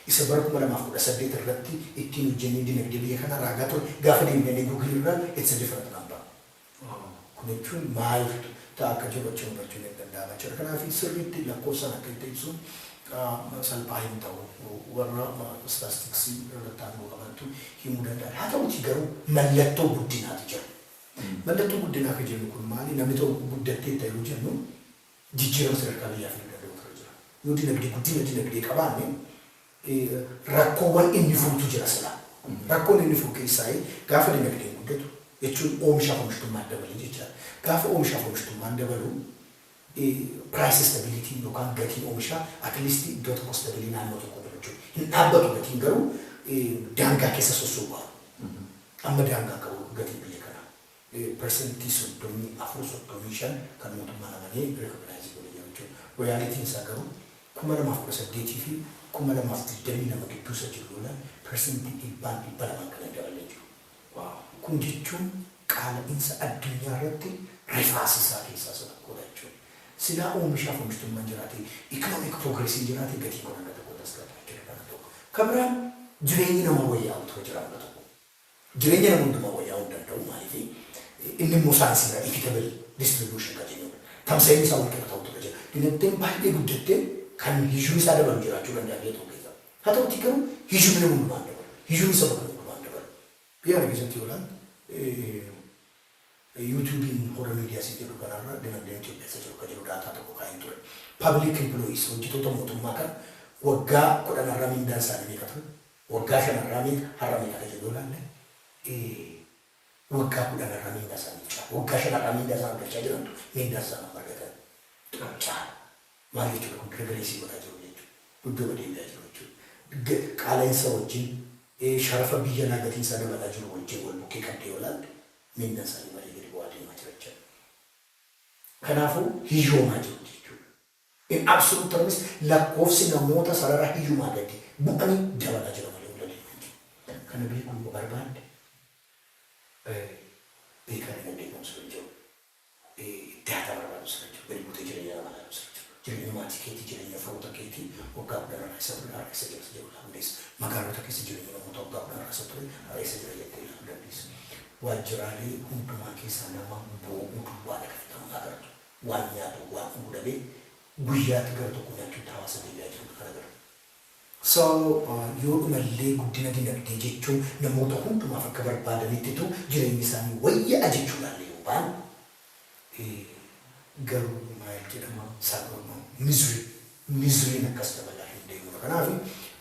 Speaker 3: Isa bara 2018 irratti ittiin hojjennee dinagdee biyya kana raagaa ture gaafa deemnee Google irraa, it's a different number. Kun jechuun maal ta'a akka jiru achi hubachuun hin danda'ama jechuudha. Kanaaf sirriitti lakkoofsaan akka itti ibsuun salphaa hin ta'u. Warra istaatistiksii irratti aangoo qabantu himuu danda'a. Haa ta'uti garuu mallattoo guddinaatu jira. Mallattoo guddinaa akka jennu kun maali? Namni tokko guddattee ta'e yoo jennu, jijjiirama sadarkaa biyyaa fiduu danda'u ture jira. Yoo dinagdee, guddina dinagdee qabaanne, rakkoowwan inni furutu jira sila. Rakkoon inni furu keessaa gaafa dinagdeen guddatu jechuun oomishaaf oomishtummaan dabalee jechaadha. Gaafa oomishaaf oomishtummaan dabalu, price stability yookaan gatiin oomishaa at least iddoo tokko stable naannoo tokko bira jechuudha. Hin dhaabbatu gatiin, garuu daangaa keessa sossoo'aa. Amma daangaa qabu gatiin biyya kanaa. 34%, 35 kan mootummaan amanee recognize godhe jechuudha. Realityn isaa garuu 2018 fi 2022 gidduu isa jiru loolaan 100%n 200 kan hin dabalee jiru. Kun jechuun qaala'insa addunyaa irratti rifaasisaa keessaa isa tokkodha jechuudha. Silaa oomishaaf oomishtummaan jiraate, economic progressiin jiraate, gatiin kun hanga tokko tasgabba'a jechuudha kana tokko. Kan biraan jireenyi namaa wayyaa'u ture jira hanga tokko. Jireenya nama hundumaa wayyaa'uu hin danda'u, maaliif inni immoo saayinsii irraa equitable distribution kan jennudha. Tamsa'inni isaa walqixa ta'u ture jira. Dinagdeen baay'ee guddattee kan hiyyumni isaa dabalu jiraachuu danda'a biyya tokko keessa. Haa ta'uti garuu hiyyumni nama hundumaa hin dabalu. Hiyyumni saba kan hundumaa hin dabalu. Biyya kana keessatti yoo ilaalte, YouTubeiin Hora Miidiyaa si jedhu kanarra dinagdeen Itoophiyaa keessa jiru kan jedhu data tokko kaa'een ture. Public employees, hojjettoota mootummaa kan waggaa 10rraa mindaan isaanii meeqa ture? Waggaa 5rraa meeqa? Har'a meeqa kan jedhu yoo ilaalle, waggaa 10rraa mindaa isaanii caala. Waggaa 5rraa mindaa isaan argachaa jirantu mindaa isaan amma argatan caala. Maal jechuudha kun? Regress godhaa jiru jechuudha. Dudduuba deebi'aa jiru jechuudha. Qaala'insa wajjin, sharafa biyya alaa gatiin isaa dabalaa jiru wajjin wal bukkee qabdee yoo ilaalte, mindaan isaanii baay'ee gadi bu'aa deemaa jira jechuudha. Kanaafuu hiyyoomaa jiru jechuudha. In absolute terms lakkoofsi namoota sarara hiyyumaa gadi bu'anii dabalaa jira malee ol adeemaa jiru. Kana beekuu yoo barbaadde, beekaa dinagdee kan sirra jiru. Data barbaadu sirra jiru. Gadi buutee jireenya namaa ilaaluu sirra jiru. Jireenya maatii keetii, jireenya firoota keetii waggaa 10rraa isa ture, har'a isa jira isa jiru ilaaluu dandeessa. Magaalota keessa jireenya namoota waggaa 10rraa isa ture, har'a isa jira jettee ilaaluu dandeessa. Waajjiraalee hundumaa keessaa nama boo'uu duwwaadha kan nama agartu. Waan nyaatu, waan dhugu dhabee guyyaatti gara tokko nyaachuutti hawaasa deebi'aa jirutu kan agartu. So yoo dhumallee guddina dinagdee jechuun namoota hundumaaf akka barbaadanitti jireenyi isaanii wayya'a jechuudhaan yoo baan, garuu maal jedhama, miseryn akkas dabalaa hin deemudha. Kanaaf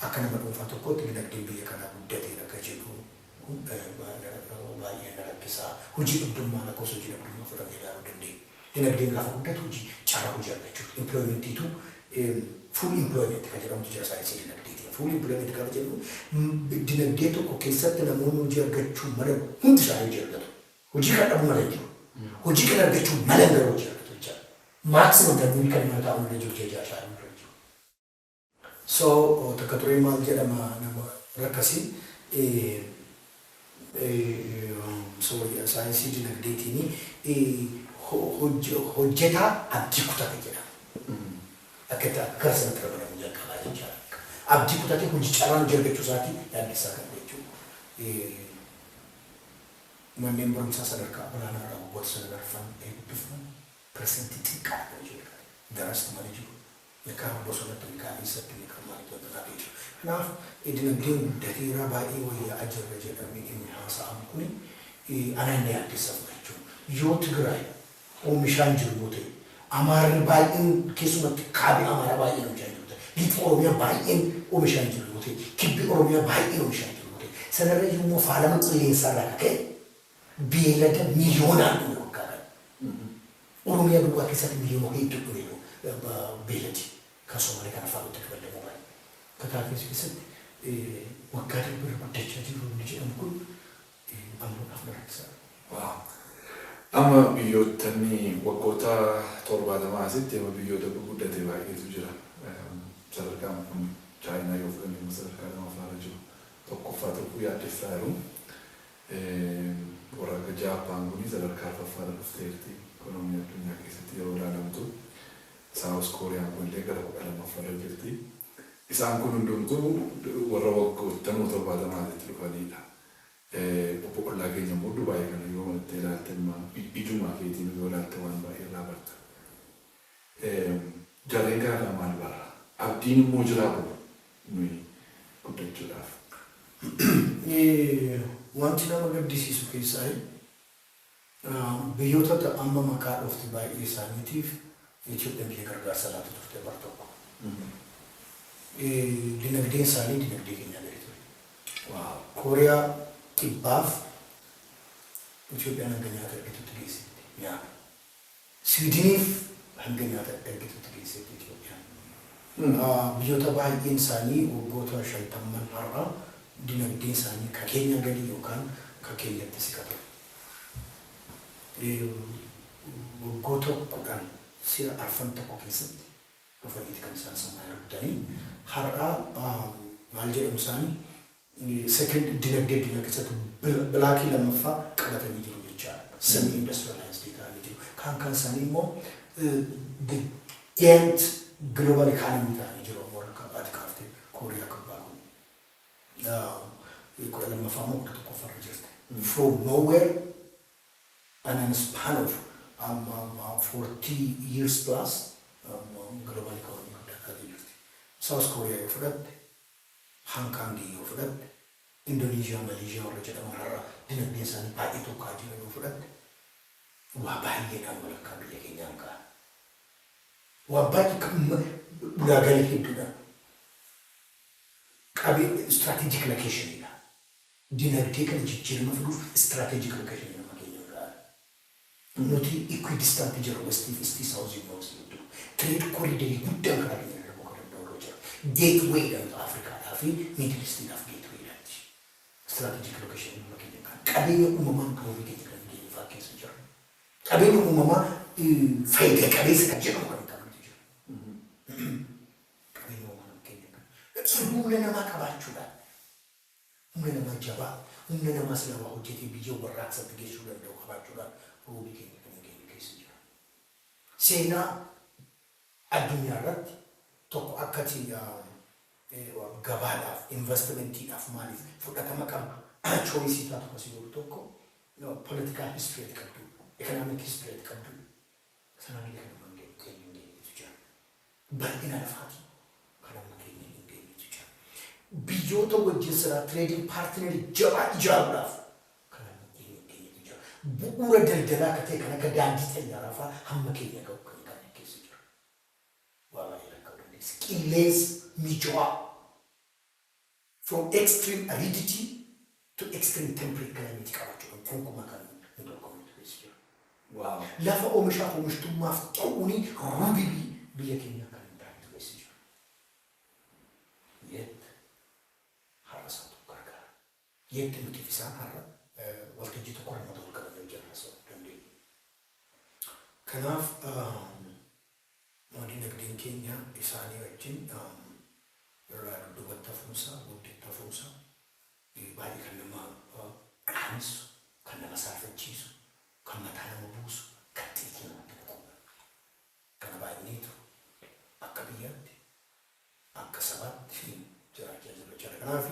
Speaker 3: akka nama dhuunfaa tokkootti dinagdeen biyya kanaa guddateera akka jedhu baay'ee na rakkisaa. Hojii dhabdummaa, lakkoofsa hojii dhabdummaa fudhannee ilaaluu dandeenya. Dinagdeen gaafa guddatu hojii, carraa hojii argachuuti. Employmentiitu, full employment kan jedhamutu jira saayinsii dinagdeetiin. Full employment gaafa jedhu, dinagdee tokko keessatti namoonni hojii argachuu malan hundi isaanii hojii argatu. Hojii kan dhabu malan jiru. Hojii kan argachuu malan garuu hojii argatu jechaadha. Maximum namni kan mana taa'u irra jiru ji'a 6 irra jiru. So takka turee maal jedhama, nama rakkasii saayinsii dinagdeetiin hojjetaa abdii kutate jedhama. Akka itti gara sanatti ramadamuu jalqabaa jechaadha. Abdii kutatee hojii, carraan hojii argachuu isaatii yaaddessaa kan ta'e jechuudha. Manneen barumsaa sadarkaa olaanaa irraa waggoota sadan arfan eebbifaman percentii xiqqaadha kan hojii argatan. Darasti malee jiru. Meeqaan bosonatti, meeqaan eessatti, meeqaan maalitti wanta dhaabee jiru. Kanaaf dinagdeen guddateera, baay'ee wayyaa'aa jirra jedhamee inni haasa'amu kuni anaan na yaaddessa fudhachuu. Yoo Tigraay oomishaan jiru yoo ta'e, Amaarri baay'een, keessumatti kaabi Amaaraa baay'een oomishaan jiru ta'e, lixa Oromiyaa baay'een oomishaan jiru yoo ta'e, kibbi Oromiyaa baay'een oomishaan jiru yoo ta'e, sanarra immoo faalama qilleensaarraa akka ka'e beelada miliyoonaan dhume waggaa kana. Oromiyaa duwwaa keessatti miliyoona hedduu dhume beeladi kan Somaalee kan Affaaritti dabalamuu baay'ee. Kataa keessatti waggaa darbe irra guddachaa jiru inni jedhamu kun amanuudhaaf na rakkisaadha.
Speaker 1: Wow. Amma biyyootni waggoota 70 asitti amma biyyoota gurguddate baay'eetu jira. Sadarkaan kun Chaayinaa yoo fudhanne immoo sadarkaa lammaffaarra jiru. Tokkoffaa tokko yaaddessaa jiru. Warra akka Jaappaan kuni sadarkaa arfaffaarra dhufteerti. Ikoonoomii addunyaa keessatti yeroo ilaalamtu. South Kooriyaan kunillee gara 12ffaarra jirti. Isaan kun hundumtuu warra waggoottanuu 70 asitti dhufanidha. Obbo Ollaa keenya immoo Dubaay kana yoo walitti ilaalte, ijumaa keetiin yoo ilaalte, waan baay'ee irraa barta. Jarreen kanarraa maal barra? Abdiin immoo jiraa kun nuyi guddachuudhaaf?
Speaker 3: Wanti nama gaddisiisu keessaa biyyoota amma maqaa dhufte baay'ee isaaniitiif Itoophiyaan biyya gargaarsa laatu turte bar tokko. Dinagdeen isaanii dinagdee keenyaa gadi ture. Kooriyaa Kibbaaf Itoophiyaan hanga nyaata ergitutti geessetti nyaata. Siwiidiniif hanga nyaata ergitutti geessetti Itoophiyaan. Biyyoota baay'een isaanii waggoota 50n har'a dinagdeen isaanii ka keenyaa gadi yookaan ka keenyatti siqatu. Waggoota 10 si'a arfan tokko keessatti dhufaniiti kan isaan samaa rukutanii har'a maal jedhamu, isaanii second dinagdee addunyaa keessatti blockii lammaffaa qabatanii jiru jechaadha. Semi industrialized ta'anii jiru. Kaan kan isaanii immoo the giant global economy ta'anii jiru, warra ati kaaftee Kooriyaa Kibbaa kun. 12ffaa immoo 11ffaarra jirti. From nowhere and in a span of 40 years plus global economy guddaa taatee jirti. South Korea yoo fudhatte, Hong Kong yoo fudhatte, Indoneeshiyaa, Maleeshiyaa warra jedhaman har'a dinagdeen isaanii baay'ee tokkaa jiran yoo fudhatte, waa baay'eedhaan walakkaa biyya keenyaan ga'a. Waa baay'ee ulaagaalee hedduudhaan. Qabee strategic locationidha. Dinagdee kana jijjiirama fiduuf strategic location nama keenya ga'a. Nuti equidistant jira westii fi eastii, southii fi northii gidduu. Trade corridorii guddaan karaa keenya darbuu kan danda'u jira. Gatewayidha Afrikaadhaa fi Middle Eastiidhaaf gatewayidhaati. Strategic location nama keenya kan qabeenya uumamaan kan ofii keenya kan keenya fa'aa keessa jira. Qabeenya uumamaa faayidaa qabeessa kan jedhamu kan hin qabnetu jira. Qabeenya uumamaa keenya kan humna namaa qabaachuudhaan, humna namaa jabaa, humna namaa sila waa hojjetee biyya warraaqsatti geessuu danda'u qabaachuudhaan roobii keenya kan hin geenye keessa jira. Seenaa addunyaa irratti tokko akkati gabaadhaaf, investmentiidhaaf, maaliif fudhatama qabdu, choiceii taatu kasii godhu tokko political history qabdu, economic history qabdu. Sanaan illee kan nama keenya hin geenyetu jira. Bal'ina lafaati kan amma keenya hin geenyetu jira. Biyyoota wajjin silaa trading partnerii jabaa ijaaruudhaaf kan amma keenya hin geenyetu jira. Bu'uura daldalaa akka ta'e kan akka daandii xayyaaraa fa'aa hamma keenya ga'u kan hin qabne keessa jira. Waa baay'ee rakkoo dandeessa. Qilleensa mijaawaa, from extreme aridity to extreme temperate climate qabaachuudhaan gonkumaa kan hin dorgomnetu keessa jira. Lafa oomishaaf oomishtummaaf ta'uuni ruubii biyya keenyaa kan hin taanetu keessa jira. Yet har'a isaatu gargaara. Yet nuti isaan har'a waltajjii tokko irra mata wal qabanii hojjetan haasa'uu dandeenya. Kanaaf dinagdeen keenya isaanii wajjin irraa dudduubatti hafuunsaa, booddeetti hafuunsaa baay'ee kan nama qaanessu, kan nama saalfachiisu, kan mataa nama buusu, kan xiiqii namatti naqudha. Kana baay'eetu akka biyyaatti, akka sabaatti jiraachaa jiru jechuudha. Kanaaf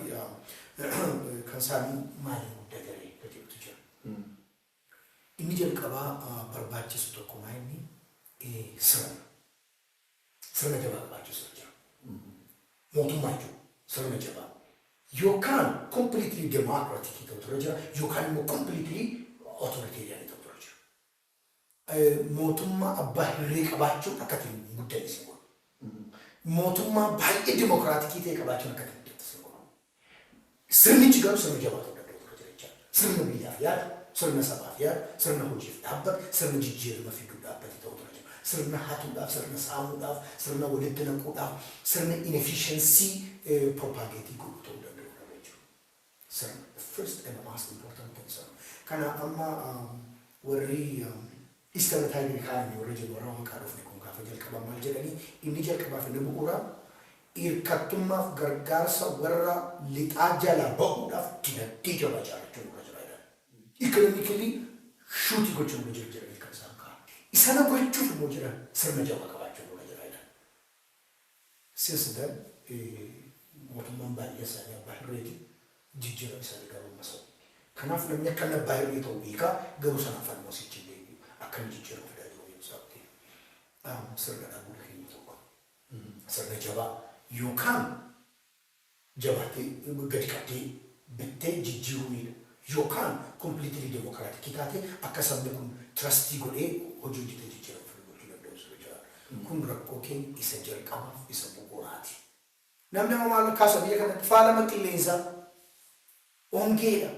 Speaker 3: kan isaanii maaliin guddataree kan jedhutu jira. Inni jalqabaa barbaachisu tokko maa inni sirna. Sirna jabaa barbaachisu jira. Mootummaa jechuudha. Sirna jabaa. Yookaan completely democratic ta'utu irra jira, yookaan immoo completely authoritarian ta'utu irra jira. Mootummaa abbaa hirree qabaachuun akka ittiin guddanne si godhu. Mootummaa baay'ee democraticii ta'e qabaachuun akka ittiin guddanne si godhu. Sirnichi garuu sirna jabaa ta'uu danda'u irra jira jechaadha. Sirna biyyaaf yaadu, sirna sabaaf yaadu, sirna hojiif dhaabbate, sirna jijjiirama fiduu dhaabbate ta'uu irra jira. Sirna hatuudhaaf, sirna saamuudhaaf, sirna walitti naquudhaaf, sirna inefficiency propagateii godhu ta'uu danda'u irra jechuudha. Sirna, the first and the most important thing sirna. Kana amma warri Eastern Tiger Economy warra jedhu, warra maqaa dhufne kun, gaafa jalqaban maal jedhanii? Inni jalqabaaf inni bu'uura hirkattummaaf gargaarsa warra lixaa jalaa ba'uudhaaf dinagdee jabaa ijaarrachuun irra jira jedhan. Economically shootii gochuun irra jira jedhanii kan isaan ka'an. Isana gochuuf immoo jiran sirna jabaa qabaachuun irra jira jedhan. Since then mootummaan baay'ee isaanii abbaa hirreeti, jijjiirama isaanii garuu masa'u. Kanaaf namni akka inni abbaa hirree ta'u beekaa, garuu sanaaf falmoo sichi hin deebi'u akka inni jijjiirama fidaa jiru beekumsaatti. Sirna dhabuu keenya tokko. Sirna jabaa yookaan jabaattee gadi qabdee bittee jijjiiruunidha. Yookaan completely democraticii taate akka sabni kun trustii godhee hojii hojjetee jijjiirama fiduu gochuu danda'u sirra jira. Kun rakkoo keenya isa jalqabaaf isa bu'uuraati. Namni amma maal kaasa biyya kanatti? Faalama qilleensaa, hongeedha.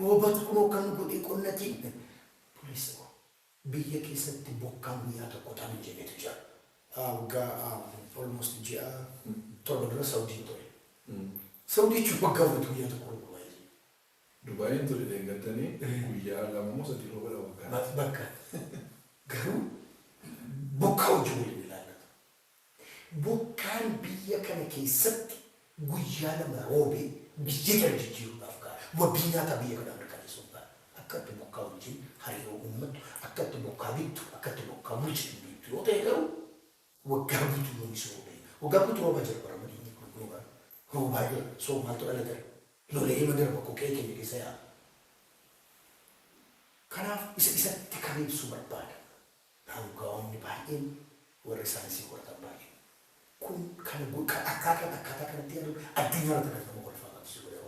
Speaker 3: Roobatu kunoo kan godhee qonnatiin. Please, biyya keessatti bokkaan guyyaa tokko ta'an jedhetu jira. Waggaa almost ji'a 7 dura Saudiin ture. Saudii jechuun waggaa guutuu guyyaa tokko rooba baay'ee.
Speaker 1: Dubaayin ture deeggartanii guyyaa 2 moo 3 rooba dha waggaa.
Speaker 3: Bakka garuu bokkaa wajjin waliin ilaallatu. Bokkaan biyya kana keessatti guyyaa 2 roobee biyya kana jijjiiruudhaaf ga'a. Wabii nyaataa biyya kanaa mirkaneessuuf ga'a. Akka itti bokkaa wajjin hariiroo uummattu, akka itti bokkaa bittu, akka itti bokkaa bulchitu beektu yoo ta'e garuu waggaa guutuu yoomii roobee. Waggaa guutuu roobaa jira bara madiinni kun roobaa. Roobaa jira. Soo maaltu dhalate? Lolee hima darba koqee keenya keessa yaa'a. Kanaaf isa isatti kan ibsuu barbaada. Aangawoonni baay'een, warri saayinsii qoratan baay'een. Kun kan akkaataa kanatti yaadu addunyaa irratti kan nama kolfaa qabsiisu godhe.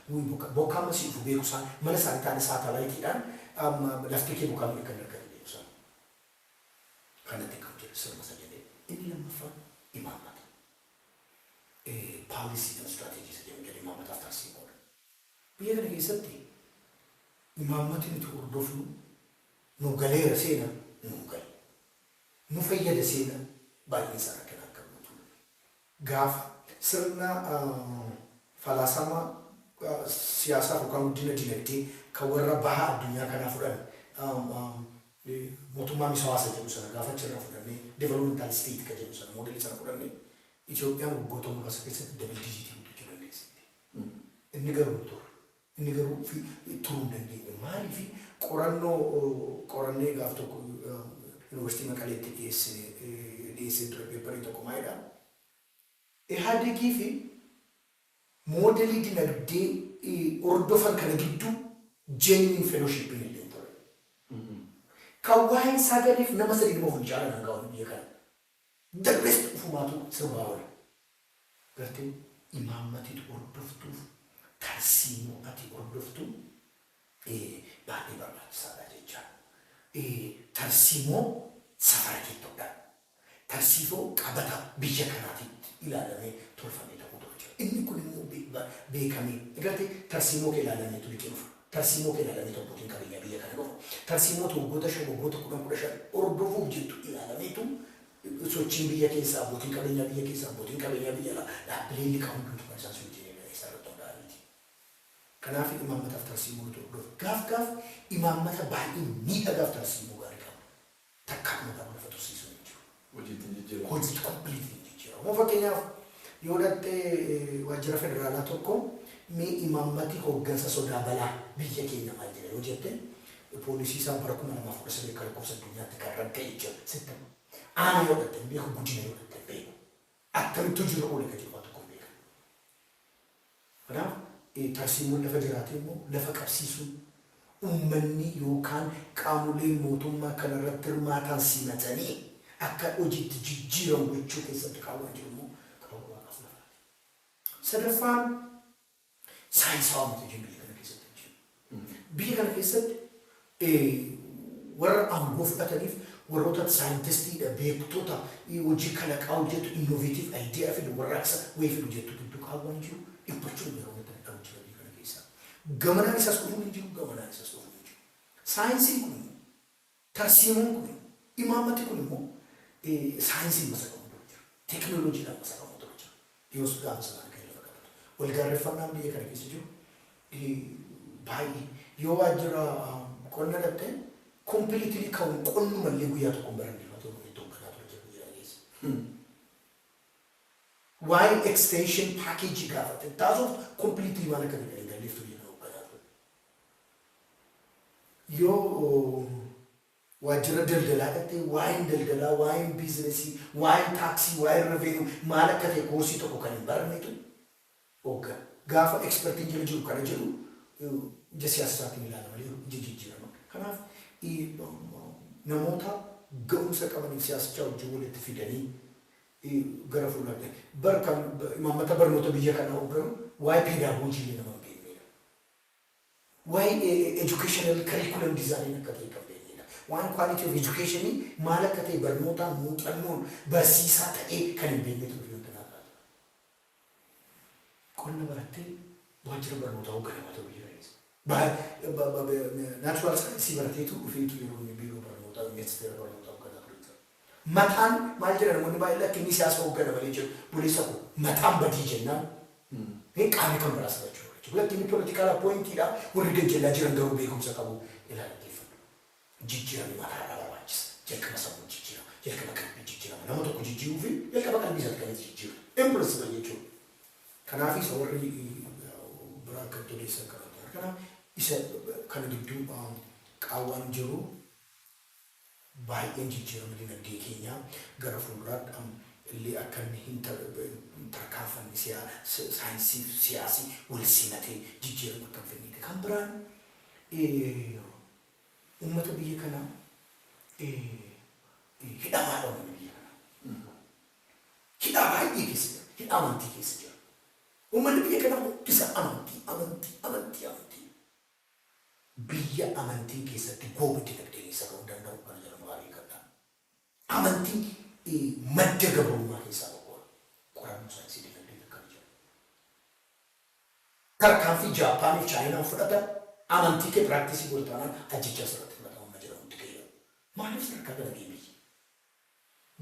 Speaker 3: Bokkaa masii dhufu beeku isaan, mana isaanii taa'anii saatalaayitiidhaan lafti kee bokkaa kan argatu beeku isaan. Kanatti kan jedhu sirna isa jedhee. Inni lammaffaan imaammata. Policy and strategy isa jedhamu jedhee imaammataaf tarsiimoodha. Biyya kana keessatti imaammati nuti hordofnu nu galeera seena, nu gale. Nu fayyada seena, baay'een isaa rakkina akka guutu. Gaafa sirna falaasama siyaasaa yookaan guddina dinagdee kan warra baha addunyaa kanaa fudhan, mootummaa misoomsa jedhu sana gaafa achirraa fudhannee, developmental state kan jedhu sana, moodelii sana fudhannee, Itoophiyaan waggoota muraasa keessatti double digitii guddachuu dandeesseetti. Inni garuu ture. Inni garuu turuu hin dandeenye. Maaliif? Qorannoo qorannee gaaf tokko Yuunivarsiitii Maqaleetti dhiyeessee ture, paperii tokko maalidha? Ihaadegii fi moodelii dinagdee hordofan kana gidduu genuine fellowshipiin illee ture. Kan waa'ee sagaleef nama sadii nama fincaala kan gaa'u biyya kana. The rest ufumaatu sirbaa oola. Gartee imaammatitu hordoftuuf tarsiimoo ati hordoftu baay'ee barbaachisaadha jecha. Tarsiimoo safara keettodha. Tarsiimoo qabata biyya kanaatitti ilaalamee tolfamee ta'uu jira. Inni kun immoo beekamee gartee tarsiimoo kee ilaalameetu liqii dhufa. Tarsiimoo kee ilaalameetu abbootiin qabeenyaa biyya kana dhufa. Tarsiimoo waggoota 5, waggoota 10, 15 hordofuuf jettu ilaalameetu sochiin biyya keessaa, abbootiin qabeenyaa biyya keessaa, abbootiin qabeenyaa biyya alaa, dhaabbileen liqaa hundumtu kan isaan sochii isaa irratti hundaa'aniiti. Kanaaf imaammataaf tarsiimoo nuti hordofu. Gaaf gaaf imaammata baay'ee miidhagaaf tarsiimoo gaarii qabu. Takkaatuma garuu lafa tursiisuu hin jiru.
Speaker 1: Hojiitti jijjiiramu.
Speaker 3: Hojiitti completely hin jijjiiramu. Fakkeenyaaf yoo dhattee waajjira federaalaa tokko, mee imaammati hooggansa sodaa balaa biyya keenya maal jedha yoo jette, poolisii isaa bara 2013 kan lakkoofsa addunyaatti kan ragga'e jira sitti. Aana yoo dhatte hin beeku, guddina yoo dhatte hin beeku. Akkamitti hojiirra oole kan jedhu waan tokko hin beekan. Kanaaf tarsiimoon lafa jiraate immoo lafa qabsiisuun, uummanni yookaan qaamoleen mootummaa kanarratti hirmaatan simatanii akka hojiitti jijjiiramu gochuu keessatti qaawwaan jiru immoo qaawwa waaqaaf lafaati. Sadaffaan saayinsawaa miti hojiin biyya kana keessatti hojjennu. Biyya kana keessatti warra aangoo fudhataniif warroota saayintistiidha, beektota hojii kalaqaa hojjetu, innovative idea fidu, warraaqsa wayii fidu jettu gidduu qaawwaan jiru dhiphachuun yeroo itti dadhabu jira biyya kana keessa. Gamanaan isaas dhufuun hin jiru, gamanaan isaas dhufuun hin jiru. Saayinsiin kun immoo, tarsiimoon kun immoo, imaammati kun immoo saayinsiin masaqamu dura jira. Teekinooloojiidhaan masaqamu dura jira. Yoos gaafa sanaan kan lafa qabatu. Walgaarreffannaan biyya kana keessa jiru baay'ee, yoo waajjira qonna dhatte, completely kan qonnumallee guyyaa tokko hin baranne ta'u itti hoogganaa ture jira biyya keessa. Waa'ee extension package gaafate taasisuuf completely maal akka ta'e hin galleef biyya kana hoogganaa ture. Yoo waajjira daldalaa dhatte, waa'een daldalaa, waa'een businessii, waa'een taaksii, waa'een revenue maal akka ta'e koorsii tokko kan hin barannetu hooggan. Gaafa expertiin jala jiru kana jedhu ija siyaasaatiin ilaala malee ija jijjiirama. Kanaaf namoota ga'umsa qabaniif siyaasicha wajjin walitti fidanii gara fuulduraatti bar kan imaammata barnoota biyya kanaa hoogganu waa'ee pedagogy illee nama hin beeknedha. Waa'ee educational curriculum design akka ta'e kan beeknedha. Waan quality of education maal akka ta'e barnootaan muuxannoon barsiisaa ta'ee kan hin beeknetu dhufee wanta naa kaata. Qonna barattee waajjira barnootaa hoogganamaa ta'uu biyya keessa. Natural science barateetu dhufeetu yeroo inni biiroo barnootaa, ministeera barnootaa hoogganaa ture jira. Mataan maal jedha, namoonni baay'een lakki inni siyaasa hooggana malee jedhu. Buleessa koo, mataan badii jennaan qaamni kan biraa sabachuu jechuudha. Lakki inni political appointeedha, warri gajjallaa jiran garuu beekumsa qabu ilaalatteeffadhu. Jijjiiramni mataarraa barbaachisa. Jalqaba sammuu jijjiirama. Jalqaba qalbii jijjiirama. Nama tokko jijjiiruu fi jalqaba qalbii isaatti kan itti jijjiiru. Impossible jechuudha. Kanaaf isa warri biraa akka itti odeessan kan Kanaaf isa kana gidduu qaawwaan jiru baay'een jijjiirama dinagdee keenyaa gara fuulduraatti illee akka inni hin tarkaanfanne, saayinsii fi siyaasii wal simatee jijjiirama akka hin fidneedha. Kan biraan uummata biyya kanaa hidhamaadha uummanni biyya kanaa. Hidhaa baay'ee keessa jira. Hidhaa amantii keessa jira. Uummanni biyya kanaa hundi isaa amantii, amantii, amantii, amantii. Biyya amantiin keessatti gooba dinagdeen isa ga'uu danda'u kana jedhamu gaarii qabda. Amantiin madda gabrummaa keessaa tokkodha. Qorannoo saayinsii dinagdee akkana jedha. Tarkaanfii Jaappaaniif Chaayinaan fudhatan amantii kee practice godhu taanaan ajjechaa sirratti fudhatama jedhamutti ga'eera. Maaliif sadarkaa kana ga'e biyyi?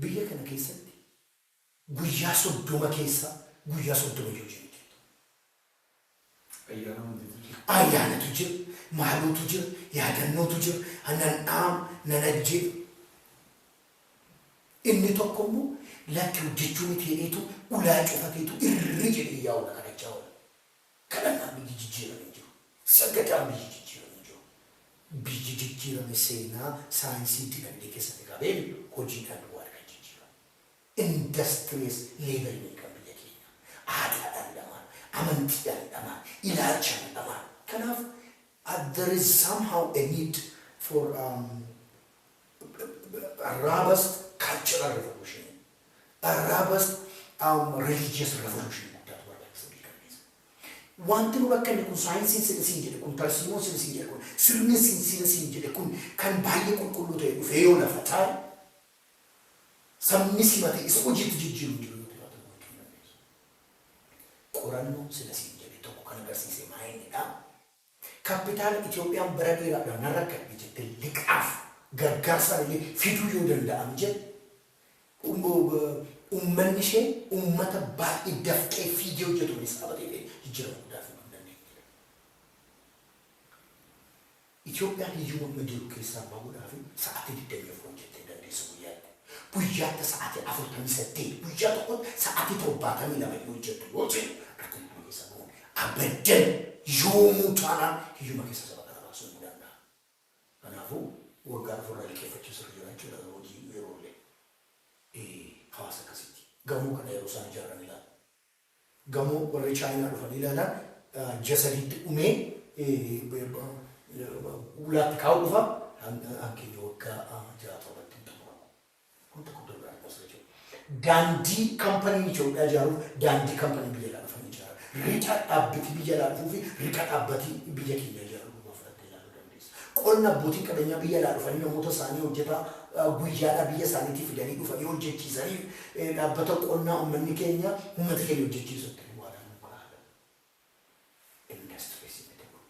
Speaker 3: Biyya kana keessatti guyyaa 30 keessa guyyaa 30 hojii hojjetu.
Speaker 1: Ayyaana amantiitu jira.
Speaker 3: Ayyaanatu jira, maalootu jira, yaadannootu jira, nan dhaam, nan ajjeetu. Inni tokko immoo lakki hojjechuu miti jedheetu ulaa cufateetu irri jedhee yaa'uudha kadhachaa oola. Kadhannaan biyyi jijjiirame hin jiru. Sagadaan biyyi jijjiirame hin jiru. Biyyi jijjiirame seenaa saayinsii dinagdee keessatti qabeen hojiidhaan duwwaadha kan jijjiirame. Industrious labor kan biyya keenya. Aadaadhaan dhamaan, amantiidhaan dhamaan, ilaalchaan dhamaan. Kanaaf there is somehow a need for a robust cultural revolution, a robust religious revolution guddaatu barbaachisa biyya kana keessa. Wanti nu bakka inni kun saayinsiin sila siin jedhe kun, tarsiimoon sila siin jedhe kun, sirni siin sila siin jedhe kun kan baay'ee qulqulluu ta'e dhufee yoo lafa taa'e, sabni simate isa hojiitti jijjiiru jiru yoo ta'e gochuu hin dandeessu. Qorannoon sila siin jedhe tokko kan agarsiise maayinidha. Kapitaala Itoophiyaan bara dheeraadhaan nan rakkadhe jettee liqaaf gargaarsaan illee fiduu yoo danda'am jedhe, uummanni ishee uummata baay'ee dafqee fiigee hojjetu dhaabatee jijjiirama guddaa fiduu hin dandeenye. Itoophiyaan hiyyuma amma jiru keessaa bahuudhaaf sa'aatii 24 hojjettee hin dandeessu guyyaatti. Guyyaatti sa'aatii 48, guyyaa tokkotti sa'aatii 72 yoo hojjettu yoo ta'e, rakkina kana keessa bahuun abaddan yoomuu taanaan hiyyuma keessa saba kana baasuu hin danda'a. Kanaafuu waggaa afurraa liqeeffachuu sirra jira jechuudha hojii yeroo illee. Hawaasa akkasitti. Gamoo kana yeroo isaan ijaaran ilaala. Gamoo warri Chaayinaa dhufanii ilaalan ji'a 3tti dhumee ulaatti kaa'u dhufa, hankeenya waggaa 6 7tti hin xumuramu. Kun tokko darbaa asirra jiru. Daandii kampaniin Itoophiyaa ijaaruuf daandii kampanii biyya alaa dhufanii ijaaran. Riqa dhaabbati biyya alaa dhufuu fi riqa dhaabbati biyya keenya ijaaruu dhumaa fudhattee ilaaluu dandeessa. Qonna abbootiin qabeenyaa biyya alaa dhufanii namoota isaanii hojjetaa guyyaadhaa biyya isaaniitii fidanii dhufanii hojjechiisanii dhaabbata qonnaa uummanni keenya uummata keenya hojjechiisutti duwwaadhaan nu kaa'ala. Industiriis miti kun.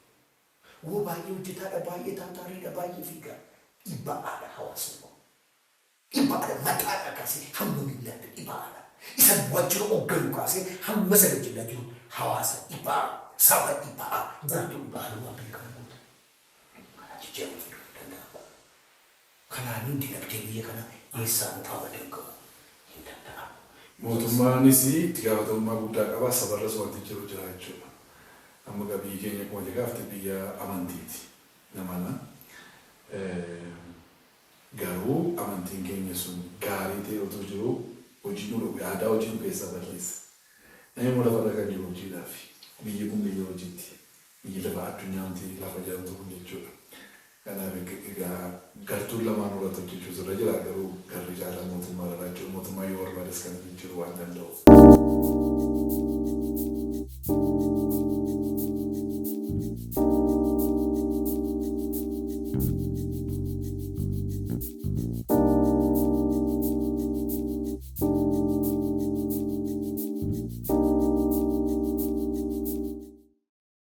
Speaker 3: Woo baay'ee hojjetaadha, baay'ee taataariidha, baay'ee fiigaa. Dhibba'aadha hawaasni kun. Dhibba'aadha, mataadha kaasee hamma miillaatti dhibba'aadha. Isa waajjira hoogganu kaasee hamma isa gajjallaa jiru hawaasa dhibba'aa, saba dhibba'aa, gartuu dhibba'aa waan beekamu guutu. Kana jijjiirama fiduu hin danda'amu. Kanaaniin dinagdee biyya kanaa eessaan abadan ga'uu hin danda'amu.
Speaker 1: Mootummaanis itti gaafatamummaa guddaa qaba. Sabarras wanti jiru jira jechuudha. Amma egaa biyyi keenya akkuma gaafte biyya amantiiti namana. Garuu amantiin keenya sun gaarii ta'e otoo jiruu hojii nu dhufe, aadaa hojii nu keessaa balleessa. Namni immoo lafarra kan jiru hojiidhaafi. Biyyi kun biyya hojiiti. Biyyi lafa addunyaa wanti lafa jedhamtu kun jechuudha. Kanaaf egaa gartuun lamaan irratti hojjechuutu irra jira, garuu garri caalaa mootummaa irra jechuudha. Mootummaa yoo barbaades kana jijjiiruu waan danda'uuf.